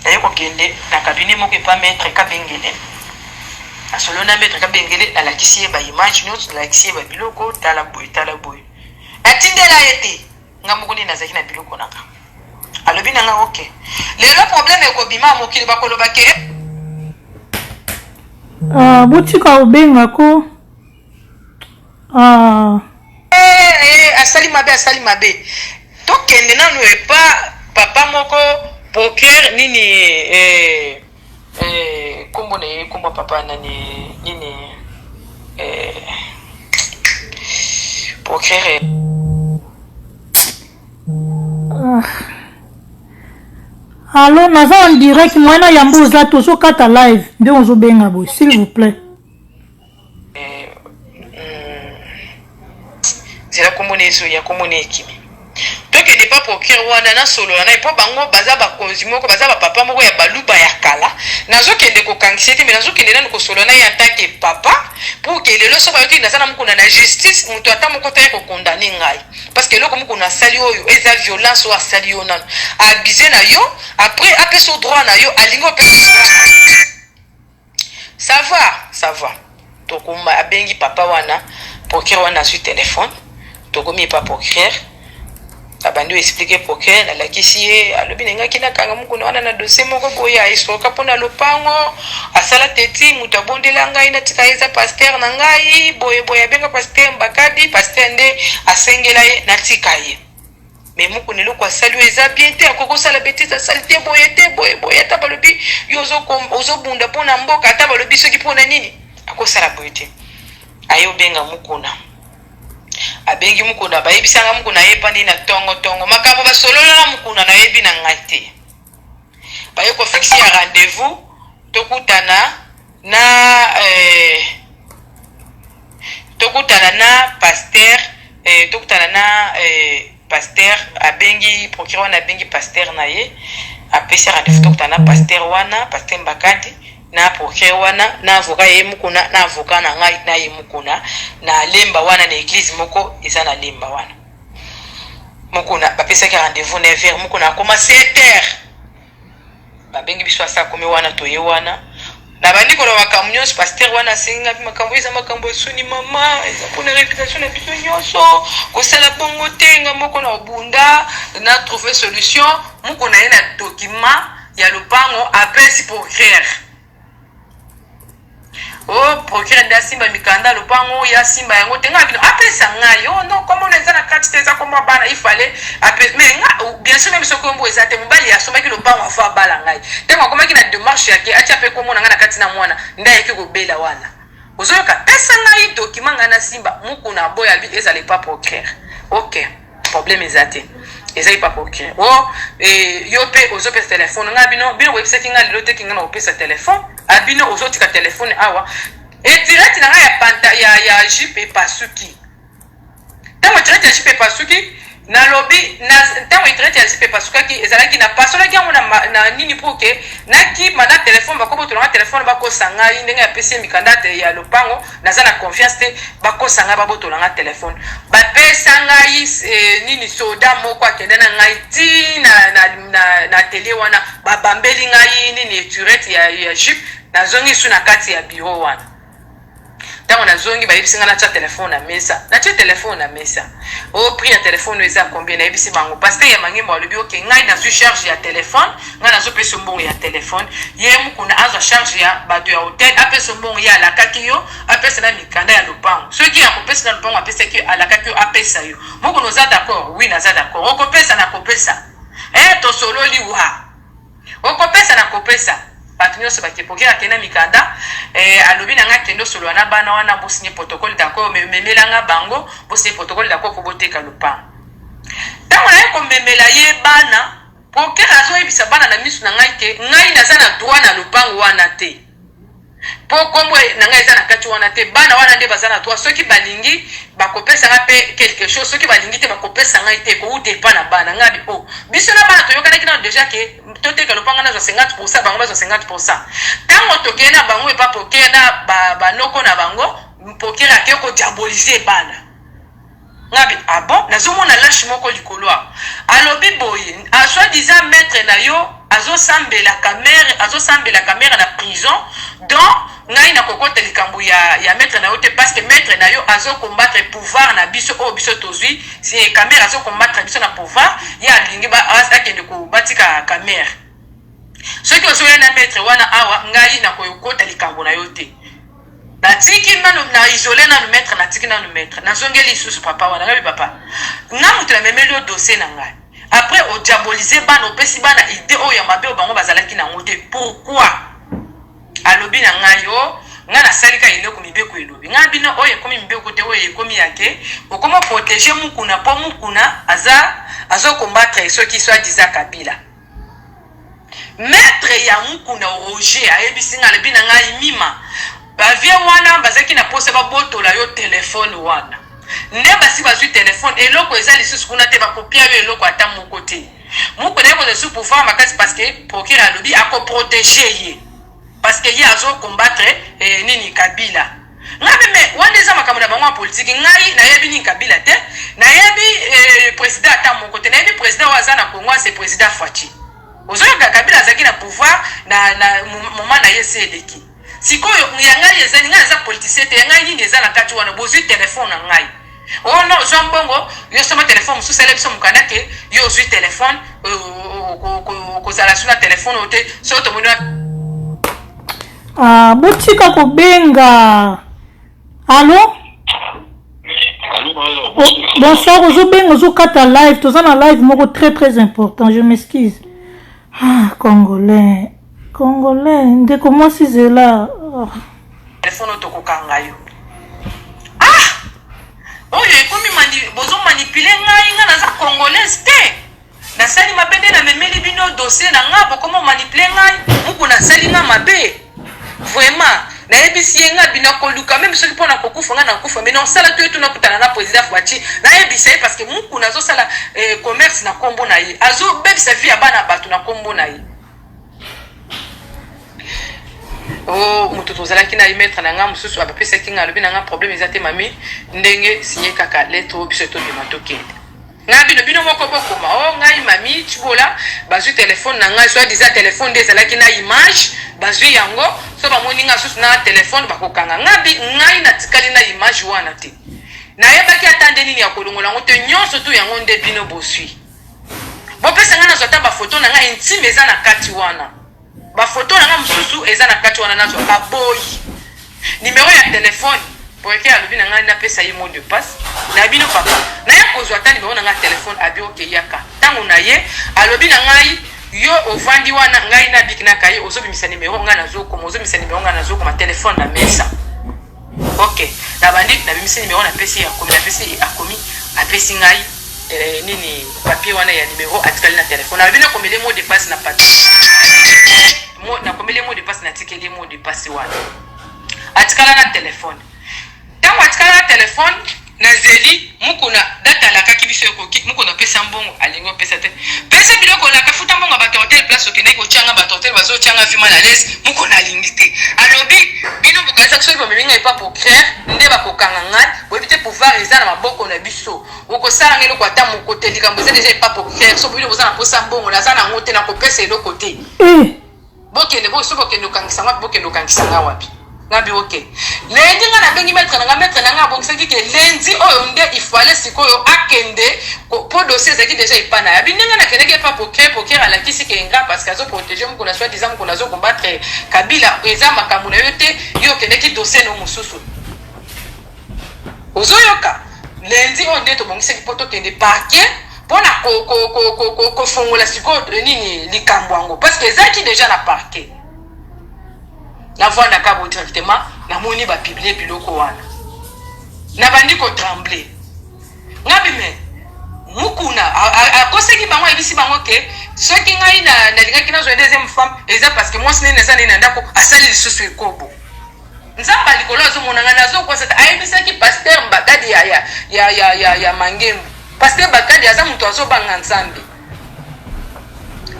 Naye kokende na cabinet moko epa maître Kabengele. Nasolo na maître Kabengele, nalakisi ye baimage nyonso, nalakisi ye babiloko, tala boye, tala boye. Natindela ye te, nga moko nde nazalaki na biloko na nga. Alobi na nga: ok, lelo problème ekobima, mokili bakoloba ke Botika obengako. Eh, eh, asali mabe, asali mabe. Tokende nanu epa papa moko, procureur nini, kombo na ye, kombo ya papa nani, nini, procureur. Allo, naza en direct. Mwana yambo oza, tozokata live nde ozobenga boye, s'il vous plaît. Nzela kombo na ezoya, kombo na ekimi. Tokende pa procureur wana, nasolola na ye, mpo bango baza bakonzi moko, baza bapapa moko ya baluba ya kala. Nazokende kokangisa ye te, mais nazokende nanu kosolola na ye en tant que papa, pour que lelo so bayoki naza na mokunda na justice, moto ata moko ta ye kokondamner ngai, parce que eloko mokuna asali oyo eza violence. Oyo asali yo nanu abuse na yo, après apesa yo droit na yo, alingi opesa droit na yo. Ça va, ça va. Tokoma, abengi papa wana, procureur wana, azwi telefone. Tokomi epa procureur, abandi oexpliquer procureur, nalakisi ye. Alobi nengaki nakanga mokuna wana na dossier moko boye, aescroquer mpona lopango, asala teti moto abondela ngai, natika ye, eza pasteur na ngai boye boye. Abenga pasteur Mbakadi, pasteur nde asengela ye natika ye. Mais mokuna eloko asali oyo eza bien te, akoki kosala bêtise asali te boye te, boye boye. Ata balobi yo ozobunda mpona mboka, ata balobi soki mpona nini, akosala boye te. Aye obenga mokuna, abengi mokuna, bayebisanga mokuna ayepani na ntongo ntongo. Makambo basolola na mokuna nayebi na ngai te. Baye kofixer ya rendez-vous, tokutana na pasteur, tokutana na pasteur. Abengi procureur wana, abengi pasteur na ye, apesi rendez-vous, tokutana na pasteur wana, pasteur Mbakadi, na procureur wana, na avocat ye mokuna, na avocat na ngai, na ye mokuna, na Lemba wana, na église moko eza na Lemba wana. Mokuna bapesaki rendez-vous 9 heures, mokuna akoma 7 heures. Babengi biso, asa akomi wana, toye wana, nabandi koloba makambo nyonso. Pasteur wana asengi ngai makambo, eza makambo esuni mama, eza mpona réputation na biso nyonso, kosala bongo te. Nga moko na obunda na trouve solution. Moko na ye na document ya lopango apesi procureur. O procureur nde asimba mikanda lopango, ye asimba yango te. Ngai bino apesa ngai, o non, komona eza na kati te, eza kombo bana, il fallait mais nga bien sûr, même soki kombo eza te, mobali asombaki lopango afo abala ngai. Ntango akomaki na démarche yake atia mpe komona ngai na kati na mwana nde ayaki kobela wana. Ozoyoka, pesa ngai document, ngai nasimba. Mokuna aboya, abi ezala epa procureur. Ok, problème eza te, eza epa procureur. O yo mpe ozopesa telefone ngai, bino bino boyebisaki ngai lelo teki ngai na kopesa telefone. Abino ozotika telefone awa, etireti na ngai ya panta ya jupe epasuki. Ntango etireti ya jupe epasuki, nalobi ntango etireti ya jupe epasukaki, ezalaki napasolaki yango na nini mpo ke nakima na telefone, bakobotolanga telefone, bakosa ngai ndenge apesi ye mikanda te ya lopango. Naza na confiance te, bakosa ngai, babotolanga telefone. Bapesa ngai nini, soda moko akende na ngai ti na atelier wana, babambeli ngai nini, etirette ya jupe. Nazongi su na kati ya bureau wana. Ntango nazongi, bayebisi ngai natya telefone na mesa. Natye telefone na mesa. O prix ya telefone eza combien? Nayebisi bango. Pasteur ya Mangembo alobi ok, ngai nazwi charge ya telefone, ngai nazopesa mbongo ya telefone. Ye Mukuna azwa charge ya bato ya hotel, apesa mbongo ye alakaki yo, apesa na mikanda ya lopango. Soki akopesa na lopango apesaki yo, alakaki yo, apesa yo. Mukuna oza d'accord? Oui, naza d'accord. Okopesa, nakopesa. Eh, tosololi wa. Okopesa na kopesa. Bato nyonso bake poker akende na mikanda eh, alobi na nga kende osolola na bana wana bosinye protocole d'accord, memela nga bango bosinye protocole d'accord mpo boteka lopango. Ntango naye komemela ye bana, poker azoyebisa bana na miso na ngai ke ngai naza na droit na lopango wana te. Po kombo na ngai eza na kati wana te, bana wana nde baza na droit, soki balingi bakopesa ngai pe quelque chose, soki balingi te bakopesa ngai te, ekowuta epa na bana. Ngai abi oh, biso na bana toyokanaki nano dejà ke toteka lopango, ngai nazwa 50%, bango bazwa 50%. Tango tokei na bango epa Poker na ba, ba noko na bango, Poker ake ko diaboliser bana. Nga bi ah bon nazo mona lache moko likolo awa alobi boye ah soit disant maitre na yo azo sambela kamere azo sambela kamere na prison donc ngai na kokota likambo ya ya maitre na yo te parce que maitre na yo azo combattre pouvoir na biso oyo biso tozui si kamere azo combattre biso na pouvoir ye alingi ba akende ko batika kamere soki ozoya na maitre wana awa ngai nakokota likambo na yo te. Natiki nanu na isole nanu maitre, natiki nanu maitre, nazongeli lisusu papa wana, ngabi papa nga mutu na memeli yo dossier na ngai, après o diabolise bana, opesi bana idee oyo ya mabe oyo bango bazalaki nango te, pourquoi? Alobi na ngai oh nga nasali ka eloko mibeko elobi, nga bino oyo ekomi mibeko te, oyo ekomi ya ke okoma proteger Mukuna po Mukuna aza azo combattre soki soit disant Kabila. Maitre ya Mukuna Roger ayebisi nga, alobi na ngai Mima, ba vieux wana bazalaki na posa babotola yo telephone wana, nde basi bazui telephone, eloko eza lisusu kuna te, bakopia yo eloko ata moko te. Mukuna ye kozwa lisusu pouvoir makasi parce que procureur alobi ako proteger ye parce que ye azo combattre eh, nini Kabila. Ngai pe mais wana eza makambo na bango ya politique, ngai nayebi nini Kabila te, nayebi eh, president ata moko te, nayebi president oyo aza na Congo c'est president Fatshi. Ozoyoka Kabila azalaki na pouvoir na, na moment na ye se eleki. Sikoyo ya ngai ezali ngai naza politicien te, ya ngai nini eza na kati wana, bozui telefone na ngai. Oh non, zwa mbongo, yo somba telefone mosusu, sala biso mokanda ke yo ozui telefone, okozala su na telefone oyo te, soki tomoni Ah, botika kobenga. Allo? Oh, bonsoir, ozobenga ozokata live, toza na live moko très très important, je m'excuse. Ah, congolais, congolais, ndeko mwasi zela. Oh. Telefone oyo tokokanga yo. Ah! Oyo ekomi mani, bozo manipuler ngai, ngai naza congolaise te. Nasali mabe nde namemeli bino dossier na nga, bokomo manipuler ngai, muku nasali nga mabe. Vraiment, nayebisi ye nga bino koluka meme soki pona kokufa nga nakufa mais nasala to etu nakutana na président Fatshi, nayebisa ye parce que muku nazosala eh, commerce na kombo na ye, azobebisa vie ya bana bato na kombo na ye. Oh, moto tozalaki na ye maître na nga mosusu abapesaki nga, alobi na nga problème eza te mami, ndenge signe kaka lettre oyo biso tobima tokende. Nga bino bino moko bokoma oh ngai mami tshibola bazui telephone na ngai soit disant telephone nde ezalaki na image bazui yango so bamoni nga susu na telephone bakokanga nga bi ngai natikali na image wana te nayebaki ata nde nini ya kolongola yango te nyonso tu yango nde bino bosui bopesa ngai nazwa ata bafoto na ngai intime eza na kati wana Ba photo na nga mususu eza na kati wana nazwa baboyi numero ya telephone poeke alobi na ngai napesa ye mot de passe na bino papa naya kozwa ata numero na ngai ya telephone abi oke yaka ntango na ye alobi na ngai yo ovandi wana ngai na biki na kaye ozobimisa numero ngai nazokoma ozobimisa numero ngai nazokoma telephone na mesa ok nabandi nabimisi numero napesi ye akomi napesi ye akomi apesi ngai eh, nini papier wana ya numero atikali na telefone alobi nakomeli mot de passe na papier nakomeli mot de passe natikeli mot de passe wana atikala na telefone ntango atikala na telefone nazeli mukuna date alakaki biso ekoki mukuna apesa mbongo alingi opesa te pesa biloko olaka futa mbongo ya bato hotel place okendaki kotyanga bato hotel bazotyanga vi mal à l'aise mukuna alingi te alobi bino bokanisaki soki bomemi ngai epa procureur nde bakokanga ngai boyebi te pouvoir eza na maboko na biso Okosala nga eloko ata moko te, likambo eza dejà epa procureur, soki bino boza na posa mbongo naza na ngo te, nakopesa eloko te. Bokende bo soki bokende kokangisa nga wapi, bokende kokangisa nga wapi. Nga bi ok. Lundi nga nabengi maitre na nga, maitre na nga abongisaki ke lundi oyo nde il fallait sikoyo akende po dossier ezalaki dejà epa na ye. Abi ndenge nakendaki epa procureur, procureur alakisi ke ingrat parce que azo proteger Mukuna soit disant Mukuna azo combattre Kabila, eza makambo na yo te, yo okendaki dossier no mosusu. Ozoyoka? Lundi oyo nde tobongisaki po tokende parquet pona ko ko ko ko kofongola sikoyo nini likambo yango parce que ezalaki dejà na parquet. Navanda kaka boye directement namoni ba publier biloko wana nabandi ko trembler ngabi me mukuna akosaki bango ayebisi bango ke soki ngai nalingaki nazwa deuxième femme eza parce que mwasi nini aza nini na ndako asali lisusu ekobo nzambe ya likolo azomona ngai nazokosa te ayebisaki pasteur mbakadi ya, ya, ya, ya, ya, ya mangembu pasteur bakadi aza moto azobanga nzambe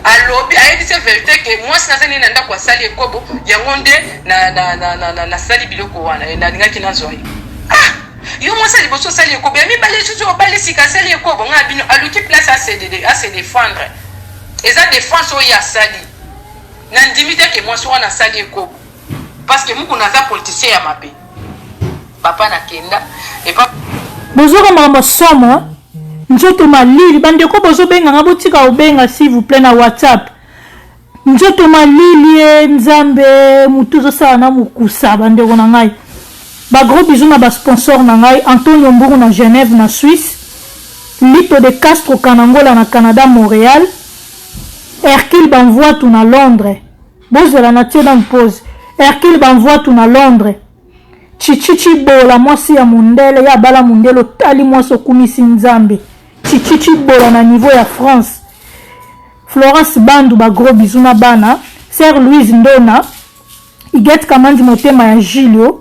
alobi ayebisi ye verite ke mwasi naza nini na ndako asali ekobo yango nde nasali na, na, na, na biloko wana eh, nalingaki nazwa ye ah yo mwasi ya liboso osali ekobo ya mibale lisusu obali sika asali ekobo ngai bino aluki place ase defendre eza defense oyo asali nandimi te ke mwasi wana asali ekobo parce que mukuna aza politicien ya mabe papa na kenda epa bozoka makambo somo nzoto malili bandeko bozobenga nga botika kobenga s'il vous plaît na whatsapp nzoto malili e nzambe motu ozosala na mokusa bandeko na ngai bagros bisous na basponsor na ngai antonio mburu na genève na suisse lito de castro kanangola na canada montréal hercule banvuatu na londres Bozela na tie nanu pause. Hercule Banvuatu na Londres. Chichi Tshibola mwasi ya mundele ye abala mundele otali mwasi okumisi Nzambe. Chichi Tshibola na niveau ya France. Florence Bandu ba gros bisous na bana. Sœur Louise Ndona. Huguette Kamandi motema ya Julio.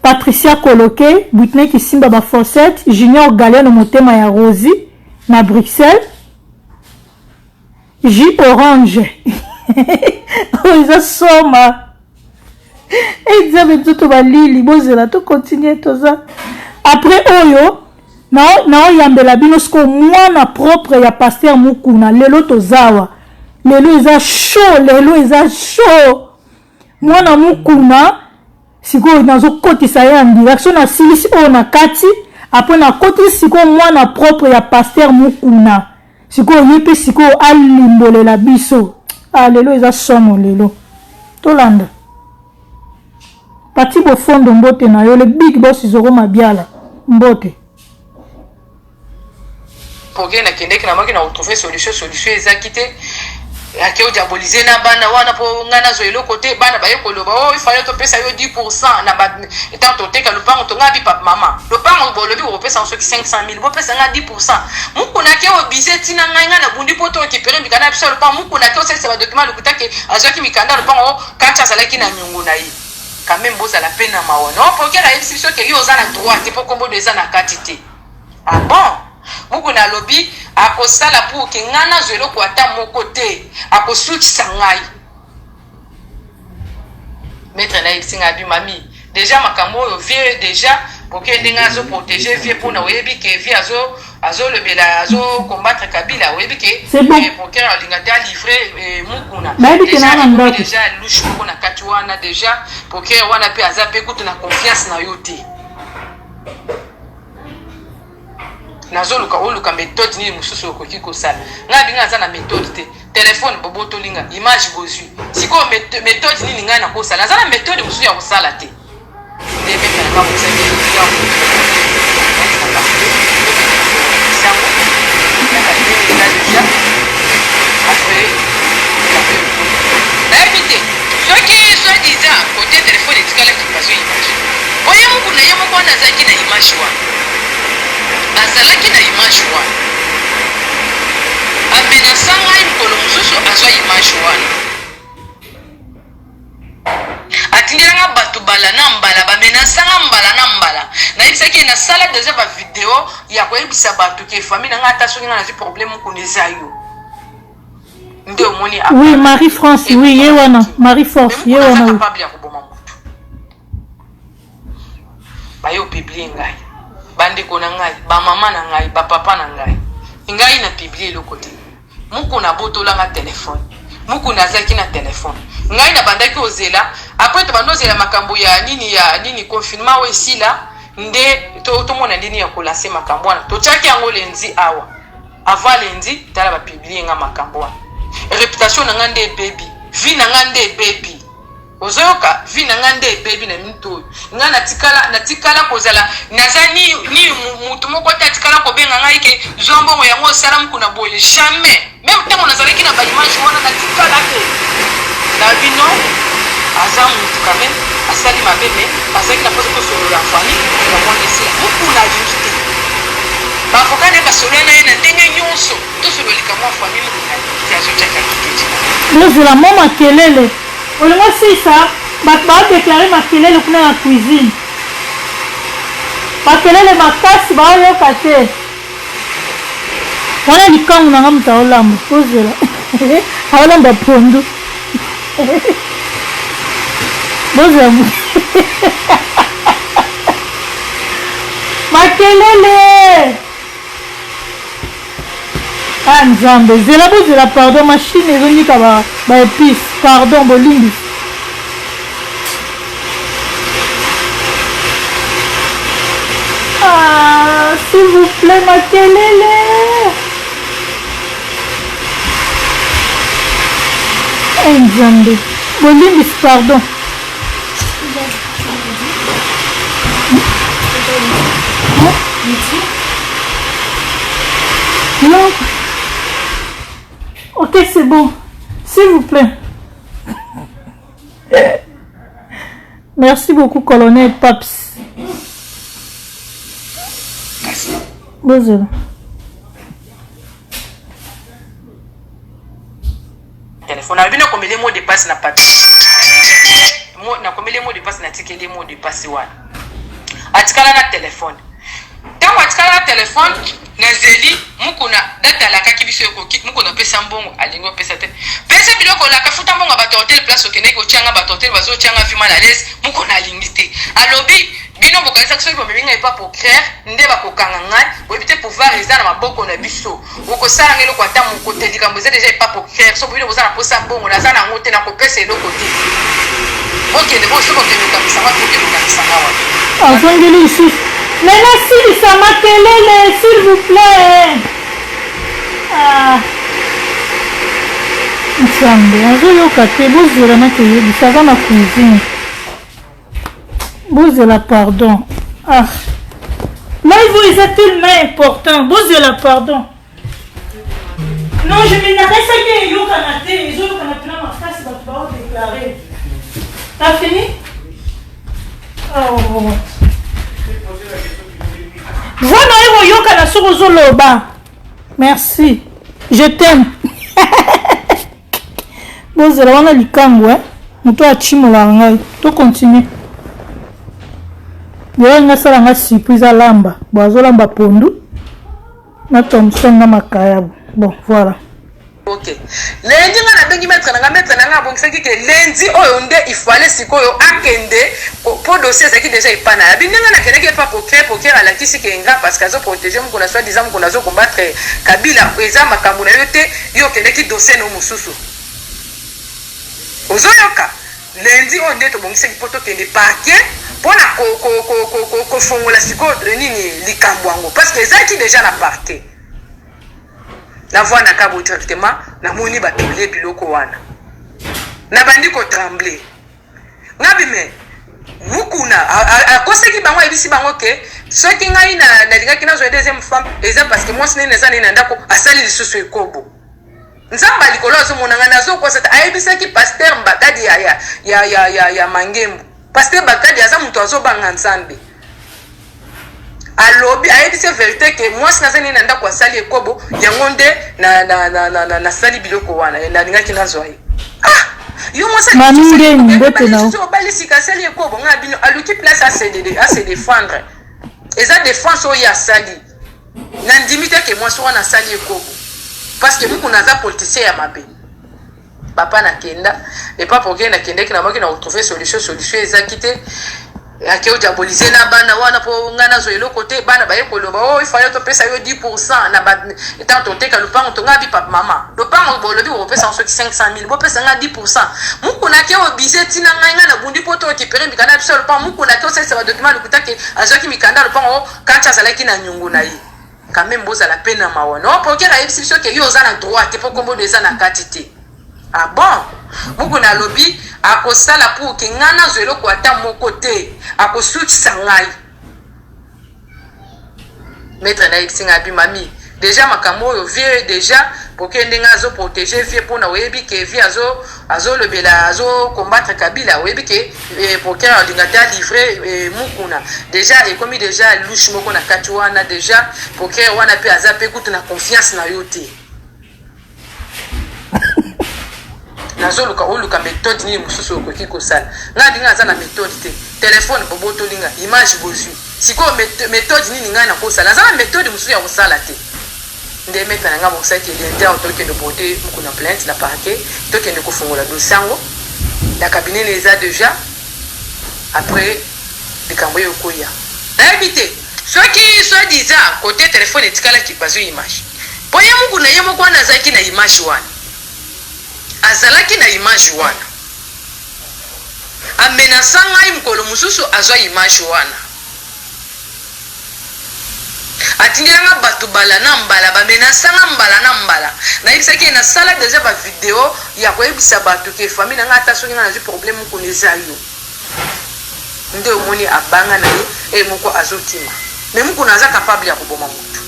Patricia Koloke, Whitney Kisimba ba Fawcett, Junior Galiano motema ya Rosie na Bruxelles. Jus orange oyo eza soma e nzambe nzoto balili bozela to continue toza après oyo naoyambela bino sikoyo mwana propre ya pasteur mukuna lelo tozawa lelo eza chaud lelo eza chaud mwana mukuna sikoyo nazokotisa ye en direct so nasilisi oyo na kati apres nakotisi sikoyo mwana propre ya pasteur mukuna Sikoyo ye pe sikoyo alimbolela biso. Ah lelo eza somo lelo. Tolanda. Pati Bofondo mbote na yo le big boss Zoro Mabiala mbote. Progrès nakendeki namaki na retrouver solution solution ezaki te ake odiabolize na bana wana mpo ngai nazwa eloko te bana baye koloba o oh, ifale topesa yo 10 pourcent na ntango toteka lopango to ngai bipa mama lopango bolobi bokopesa ngo soki 500 000 bopesa ngai 10 pourcent mukuna ake obize ntina ngai ngai nabundi mpo to rekipere mikanda na biso ya lopango mukuna ake osalisa badocument lokuta ke azwaki mikanda ya lopango kati azalaki na nyongo na ye quand même bozala mpe na mawa no procureur ayebisi biso ke yo oza na droit te mpo kombo eza na kati te ah bon mukuna alobi akosala pour ke ngai nazwa eloko ata moko te akosukisa ngai Maitre na yebisi nga abi mami dejà makambo oyo vieux dejà boke ndenge azo protéger vieux pona oyebi ke vieux azo azolobela azo combattre Kabila oyebi ke bon. eh, procureur alinga te alivre eh, Mukuna Bayebi ke dejà na na ekomi ndako. dejà louche moko na kati wana dejà procureur wana pe aza pe kutu na confiance na yo te Nazoluka oluka methode nini mosusu okoki kosala. Ngai abi ngai naza na methode te. Telephone bobotoli nga, image bozui. Sikoyo methode nini ngai nakosala? Naza na methode mosusu ya kosala te. Nde maitre na ngai abongisaki ya sango eza deja après nayebi te soki soit disant kote telefone etikalaki bazwi image po ye moko na ye moko wana azalaki na image wana azalaki na image wana amenasa ngai mokolo mosusu azwa image wana atindela nga bato bala na mbala bamenasa nga mbala na mbala nayebisaki ye nasala deja bavideo ya koyebisa bato ke famille na ngai ata soki ngai nazwi problème mokuna eza yo nde omoni oui marie france oui ye wana marie force ye wana oui. capable ya koboma motu baye opublie ngai bandeko na ngai bamama na ngai bapapa na ngai ngai na publie eloko te mokona abotolanga telefone. Mukuna azalaki na telephone. Ngai nabandaki kozela après tobandi ozela makambo ya nini ya nini confinement oyo esila nde tomona nde nini ya kolanse makambo wana. Totiaki yango lundi awa. Avant lundi tala ba publier nga makambo wana. Reputation na nga nde ebebi, vie na nga nde ebebi. Ozoyoka vie na nga nde ebebi na minute oyo. Nga natikala natikala kozala naza ni ni mutu moko te atikala kobenga ngai ke zwa mbongo yango osala mukuna boye jamais. Meme ntango nazalaki na ba image wana natikala te. Na bino aza mutu quand même asali mabe mais azalaki na mposa tosolola famille yango wana esila. Mukuna alingi te. Ba avocat na ye basolola na ye na ndenge nyonso tosolola likambo ya famille mukuna alingi te azotiaka kiketi na ye. Bozela mwa makelele. Olingi osilisa bato bao declare makelele kuna na cuisine. Makelele makasi baoyoka te. Wana likangu na nga moto aolamba. Bozela. Aolamba pondu. Bozela. Makelele. Ah nzambe zela bozela pardon machine ezonika ba, ba épice pardon bolimbisi. Ah, s'il vous plaît makelele. Eh nzambe bolimbisi pardon. Non. Ok, c'est bon. S'il vous plaît. Merci beaucoup, colonel Paps. Bonjour. Telefone alobi nakomeli mot de passe na papier, nakomeli mot de passe, natikeli mot de passe wana, atikala na telefone. Ntango atikala na telefone, nazeli mukuna date alakaki biso ekoki. Mukuna apesa mbongo, alingi opesa te, pesa biloko olaka, futa mbongo ya bato ya hotel, place okendeki kotianga bato hotel, bazotianga vi mal à l'aise. Mukuna alingi te, alobi bino bokanisaki soki bomemi ngai epa procureur nde bakokanga ngai, boyebi te pouvoir eza na maboko na biso. Okosala nga eloko ata moko te, likambo eza deja epa procureur. Soki bino boza na posa mbongo, naza na yango te, nakopesa eloko te. Bokende bo soki okende kokangisa nga, bokende kokangisa nga wapi? Azongeli lisusu mais nasilisa makelele s'il vous plaît. Ah. Nzambe azoyoka te, bozela nakoyebisa, aza na cuisine. Bozela pardon. Ah. Live oyo eza tellement important. Bozela pardon. Non, je me nakaisaki eyokana te, ezoyokana mpena makasi bato bao déclarer. T'as fini? Oh. Voix na yo ekoyokana soki ozoloba. Merci. Je t'aime. Bozela wana likangu eh. Moto achimolaka ngai. To continue. Lelo nga sala nga surprise alamba. Bon azolamba pondu na Thomson na makayabu. Bon voilà. Ok. Lundi nga nabengi maître na nga, maître na nga abongisaki ke lundi oyo nde il fallait sikoyo akende po dossier ezalaki déjà epa na ye. Abi ndenge nakendaki epa procureur, procureur alakisi ke nga parce que azo protéger mukuna soit disant mukuna azo combattre Kabila, eza makambo na yo te, yo okendaki dossier no mosusu. Ozoyoka? Lundi oyo nde tobongisaki po tokende parquet pona kofongola sikoyo nini likambo yango parce que ezalaki déjà na parquet. Na voix na kabo directement namoni ba publier biloko wana. Nabandi ko trembler. Ngabi mais Mukuna akosaki bango, ayebisi bango ke soki ngai nalingaki nazwa deuxième femme eza parce que mwasi nini naza nini na ndako asali lisusu ekobo. Nzambe ya likolo azomona ngai nazokosa te. Ayebisaki pasteur Mbakadi ya, ya, ya, ya, ya, ya Mangembu. Pasteur Mbakadi aza moto azobanga Nzambe. Alobi ayebisi verite ke mwasi naza nini na ndako asali ekobo yango nde na, na, na, na, na, nasali biloko wana nalingaki nazwa ye. Ah! Yo mwasi Mami Ngeni, mbote na yo. obali sika asali ekobo ngai bino aluki place a se défendre. Eza défense oyo asali. Nandimi te ke mwasi wana asali ekobo parce que mukuna aza politicien ya mabe. Papa nakenda epa procureur, nakendaki namoki na retrouver solution, solution ezaki te. Ake odiabolize na bana wana mpo ngai nazwa eloko te. Bana baye koloba: "O, ifale topesa yo 10 % na ntango toteka lopango." Tonga bi papa, mama, lopango bolobi bokopesa soki 500 000, bopesa ngai 10 %. Mukuna ake obize ntina ngai, ngai nabundi mpo to récupérer mikanda na biso ya lopango. Mukuna ake osalisa badocument lokuta ke azwaki mikanda ya lopango kanti azalaki na nyongo na ye. Quand même, bozala mpe na mawa. No procureur ayebisi biso ke yo oza na droit te mpo kombono eza na kati te. Ah bon, Mukuna alobi akosala pour ke ngai nazwa eloko ata moko te, akosukisa ngai. Maître nayebisi ngai abi: "Mami, déjà makambo oyo, vieux déjà poke ndenge azoprotéger vieux, mpona oyebi ke vieux azolobela, azocombattre Kabila, oyebi ke procureur alinga te alivrer Mukuna. Déjà ekomi déjà louche moko na kati wana. Déjà procureur wana mpe aza mpe kutu na confiance na yo te. Nazoluka oluka méthode nini mosusu okoki kosala." Ngai ndinga aza na méthode te. Telefone bobotolinga, image bozwi. Sikoyo méthode nini ngai nakosala? Naza na méthode mosusu ya kosala te. Nde maître na ngai bosalaki lundi awa, tokende porter Mukuna plainte na parquet, tokende kofungola dossier yango na cabinet. Eza déjà après likambo oyo ekoya, nayebi te soki soi-disant kote telefone etikalaki, bazwi image, mpo ye Mukuna ye moko wana azalaki na image wana, azalaki na image wana, amenacer ngai. Mokolo mosusu azwa image wana, atindelanga bato bala na mbala, bamenacer nga mbala na mbala. Nayebisaki ye, nasala déjà bavideo ya koyebisa bato ke famille na ngai, ata soki ngai nazwi problème, mokolo eza yo nde omoni abanga na ye e moko azokima. Me Mokuna aza capable ya koboma motu.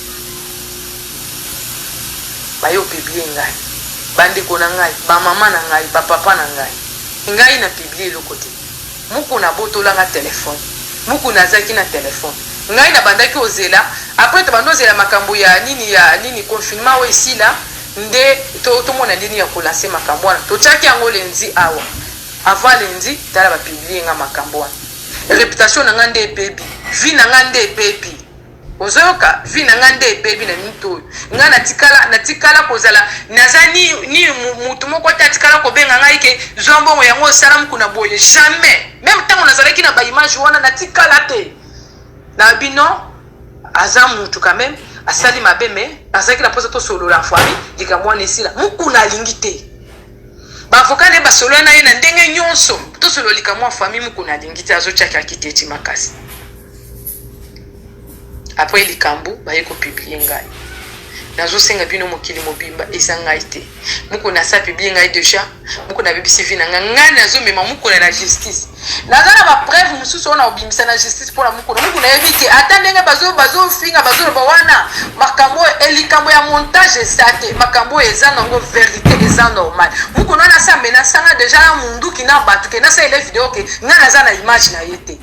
Baye opublier ngai. Bandeko na ngai, bamama na ngai, bapapa na ngai, ngai na publier eloko te. Mokuna abotolanga telefone. Mokuna azalaki na telefone. Ngai nabandaki ozela, après tobandi ozela makambo ya nini, ya nini, confinement oyo esila nde tomona ndeni ya kolancer makambo wana. Totiaki yango lundi awa. Avant lundi, tala, bapublier nga makambo wana. Réputation na nga nde ebebi, vie na nga nde ebebi. Ozoyoka, vie na nga nde ebebi na minute oyo. Ngai natikala kozala, naza ni mutu moko te atikala kobenga ngai ke zwa mbongo yango osala Mokuna boye. Jamais. Même ntango nazalaki na baimage wana, natikala te na bino. Aza mutu quand même, asali mabe, me azalaki na mposa tosolola famille, likambo wana esila. Mokuna alingi te. Baavocat nde basolola na ye na ndenge nyonso, tosolola likambo ya famille. Mokuna alingi te, azotiaki akiteti makasi. Après likambo, baye kopublier ngai. Nazosenga bino, mokili mobimba, eza ngai te. Mokuna asa publier ngai déjà. Mokuna abebisi vie na ngai. Ngai nazomema Mokuna na justice. Naza na bapreuve mosusu oyo na kobimisa na justice mpona Mokuna. Mokuna yebi te ata ndenge bazofinga, bazoloba wana makambo oyo, likambo ya montage eza te. Makambo oyo eza nango vérité, eza normal. Mokuna wana asa menacer nga déjà na munduki na bato ke nasalela video ke ngai naza na image na ye te.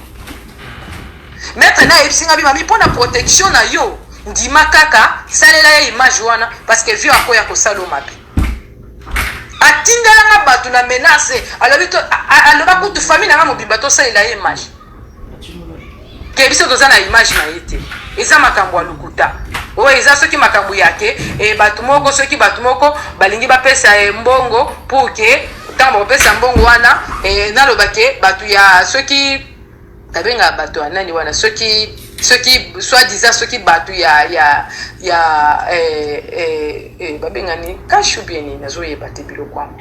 Maître na ayebisi nga: "Bimami, mpo na protection na yo, ndima kaka, salela ye image wana, parce que vieux akoya kosala o mabe." Atindelanga bato na menace, alobi to aloba kutu famille na nga mobimba tosalela ye image ke biso toza na image na ye te. Eza makambo ya lokuta oyo. Eza soki makambo yake e, bato moko, soki bato moko balingi bapesa ye mbongo pour ke ntango bakopesa mbongo wana e, naloba ke bato ya soki babengaka bato ya nani wana, soki soi-disant soki bato ya babengani kashi ou bien nini, nazoyeba te biloko yango.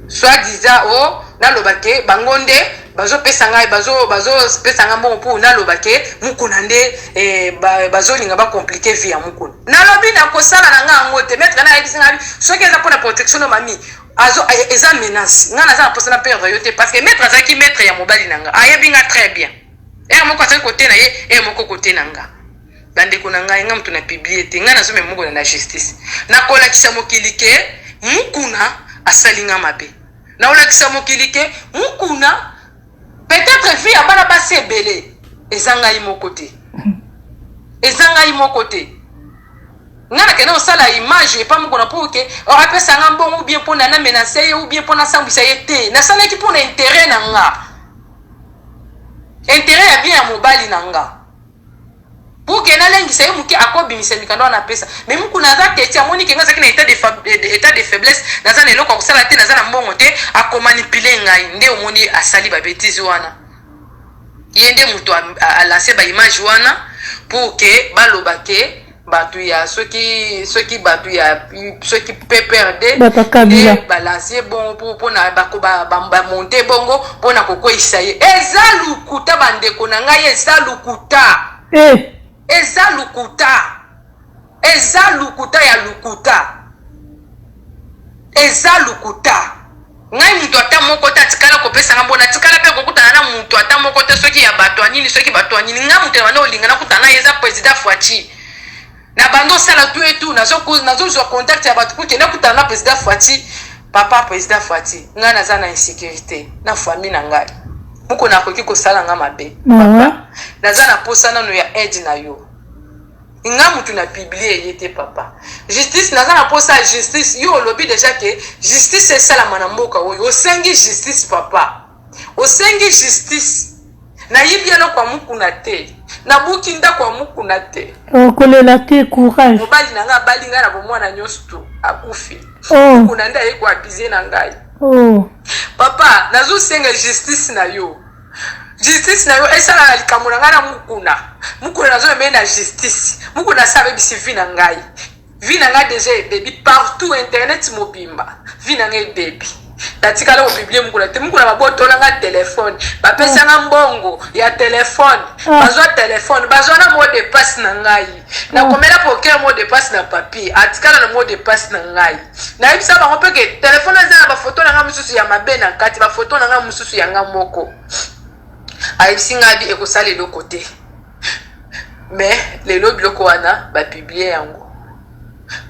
Soi-disant o naloba ke bango nde bazopesa ngai, bazopesa ngai mbongo mpo naloba ke Mukuna nde bazolinga bacompliquer vie ya Mukuna. Nalobi nakosala na ngai yango te. Maître nayebisi ngai: "Soki eza mpona protection no, mami, azo eza menace. Ngai naza na mposa na perdre yo te." Parce que maître azalaki maître ya mobali na nga, ayebi nga très bien. Ere moko azalaki kote na ye, ere moko kote na nga. Bandeko na ngai, nga moto na publier te. Ngai nazomema Mukuna na justice. Nakolakisa mokili ke Mukuna asali nga mabe. Nakolakisa mokili ke Mukuna, peut-être vie ya bana basi ebele, eza ngai moko te, eza ngai moko te. Ngai nakende kosala image epa Mokuna mpo ke apesa nga mbongo, ou bien mpo na namenacer ye, ou bien mpo nasambwisa ye te. Nasalaki mpo na intérêt na nga, intérêt ya bien ya mobali na nga, pour ke nalengisa ye moke, akobimisa mikanda wana apesa. Mais Mokuna aza teti, amoni ke nga azalaki na état de faiblesse, naza na eloko ya kosala te, naza na mbongo te, akomanipuler ngai. Nde omoni asali babêtises wana. Ye nde mutu a lance ba image wana pour que baloba ke batu ya soki soki batu ya soki PPRD nde ba lance bongo pona bako ba, ba, ba monte bongo pona kokweyisa ye. Eza lukuta ba ndeko na ngai, eza lukuta eh. Eza lukuta, eza lukuta ya lukuta, eza lukuta. Ngai mutu ata moko te atikala kopesa nga mbongo, natikala pe kokutana na mutu ata moko te soki ya batu ya nini soki batu ya nini, nga mutu na banda kolinga nakutana naye eza president Fatshi, na banda osala tout et tout nazo nazo zua contact ya batu pour que nakutana na president Fatshi, papa president Fatshi nga naza na insecurite na famille na ngai mukuna akoki kosala nga mabe papa naza na posa nanu ya aide na yo. Nga mutu na publie ye te papa. Justice naza na posa ya justice yo olobi dejà ke justice esalama na mboka oyo osengi justice papa osengi justice nayibi eloko ya mukuna te nabuki ndako ya mukuna te. Oh kolela te courage. Mobali na nga abali nga na bomwana nionso tu akufi oh. Mukuna nde aye ko abuse na ngai oh. Papa nazo senga justice na yo. Justice na yo esala na likambo na ngai na Mukuna. Mukuna nazo mema ye na justice. Mukuna asi abebisi vie na ngai. Vie na ngai dejà ebebi partout internet mobimba. Vie na ngai ebebi. Natikala ko publier Mukuna te. Mukuna babotola ngai telephone. Bapesa ngai mbongo ya telephone. Bazwa telephone, bazwa na mot de passe na ngai. Nakomela procureur mot de passe na papier. Atikala na mot de passe na ngai. Nayebisa bango pe ke telephone eza na ba photo na ngai mosusu ya mabe na kati, ba photo na ngai mosusu ya ngai moko. Ayebisi ngai abi ekosala eloko te. Mais lelo biloko wana ba publier yango.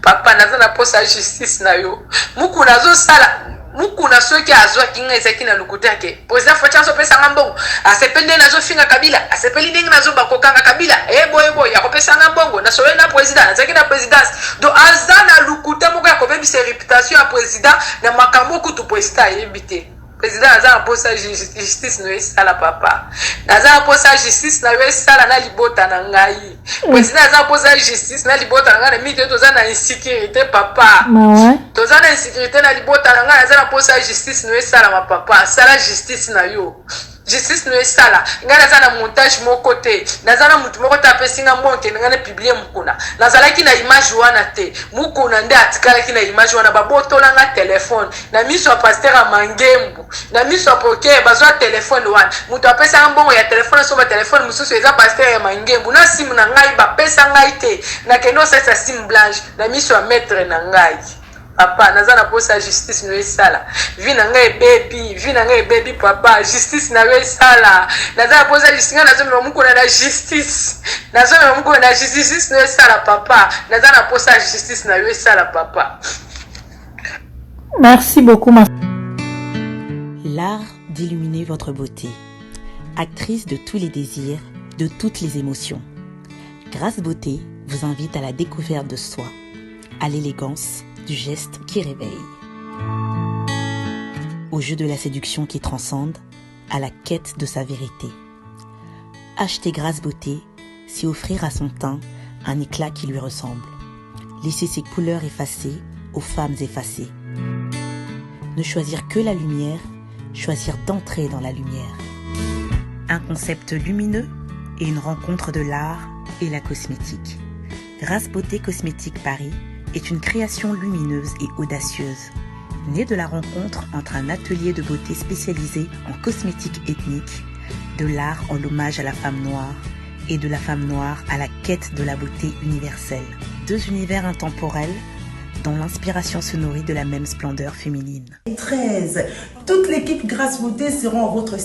Papa naza na posa ya justice na yo. Mukuna azosala Mukuna soki azwaki ngai ezalaki na lokuta ya ke president Fatshi azopesa nga mbongo, asepeli ndenge nazofinga Kabila, asepeli ndenge nazoba kokanga Kabila, eh boye boye akopesa nga mbongo, nasololi na president, nazalaki na presidence. Donc aza na lokuta moko ya kobebisa reputation ya president na makambo kutu president ayebi te. President naza na posa justice na yo esala papa, naza na posa justice na yo esala na libota na ngai. President aza posa justice na libota na ngai na mito toza na insécurité papa. Toza na insécurité na libota na ngai, naza na posa justice na yo esalama papa, sala justice na yo. Justice na yo esala. Ngai naza na montage moko te, naza na mutu moko te apesi nga mbongo kende ngai na publier Mukuna. Nazalaki na image wana te. Mukuna nde atikalaki na image wana, babotola nga telephone na miso ya pasteur ya Mangembu, na miso ya procureur bazwa telephone wana. Mutu apesa nga mbongo ya telephone asomba telephone mosusu eza pasteur ya Mangembu. Na sim na ngai bapesa ngai te, nakende osalisa sim blanche na miso ya maitre na ngai. Papa naza na posa justice nayo esala vie na ngai ebebi vie na ngai ebebi papa justice na yo esala naza na posa justice ngai nazomema mukuna na justice nazomema mukuna na justice justice nayo esala papa naza na posa justice na yo esala papa. Merci beaucoup ma. L'art d'illuminer votre beauté. Actrice de tous les désirs, de toutes les émotions. Grâce Beauté vous invite à la découverte de soi, à l'élégance du geste qui réveille. Au jeu de la séduction qui transcende, à la quête de sa vérité. Acheter Grâce Beauté, c'est offrir à son teint un éclat qui lui ressemble. Laisser ses couleurs effacées aux femmes effacées. Ne choisir que la lumière, choisir d'entrer dans la lumière. Un concept lumineux et une rencontre de l'art et la cosmétique. Grâce Beauté Cosmétique Paris est une création lumineuse et audacieuse, née de la rencontre entre un atelier de beauté spécialisé en cosmétique ethnique, de l'art en hommage à la femme noire et de la femme noire à la quête de la beauté universelle. Deux univers intemporels dont l'inspiration se nourrit de la même splendeur féminine. 13. Toute l'équipe Grâce Beauté seront à votre service.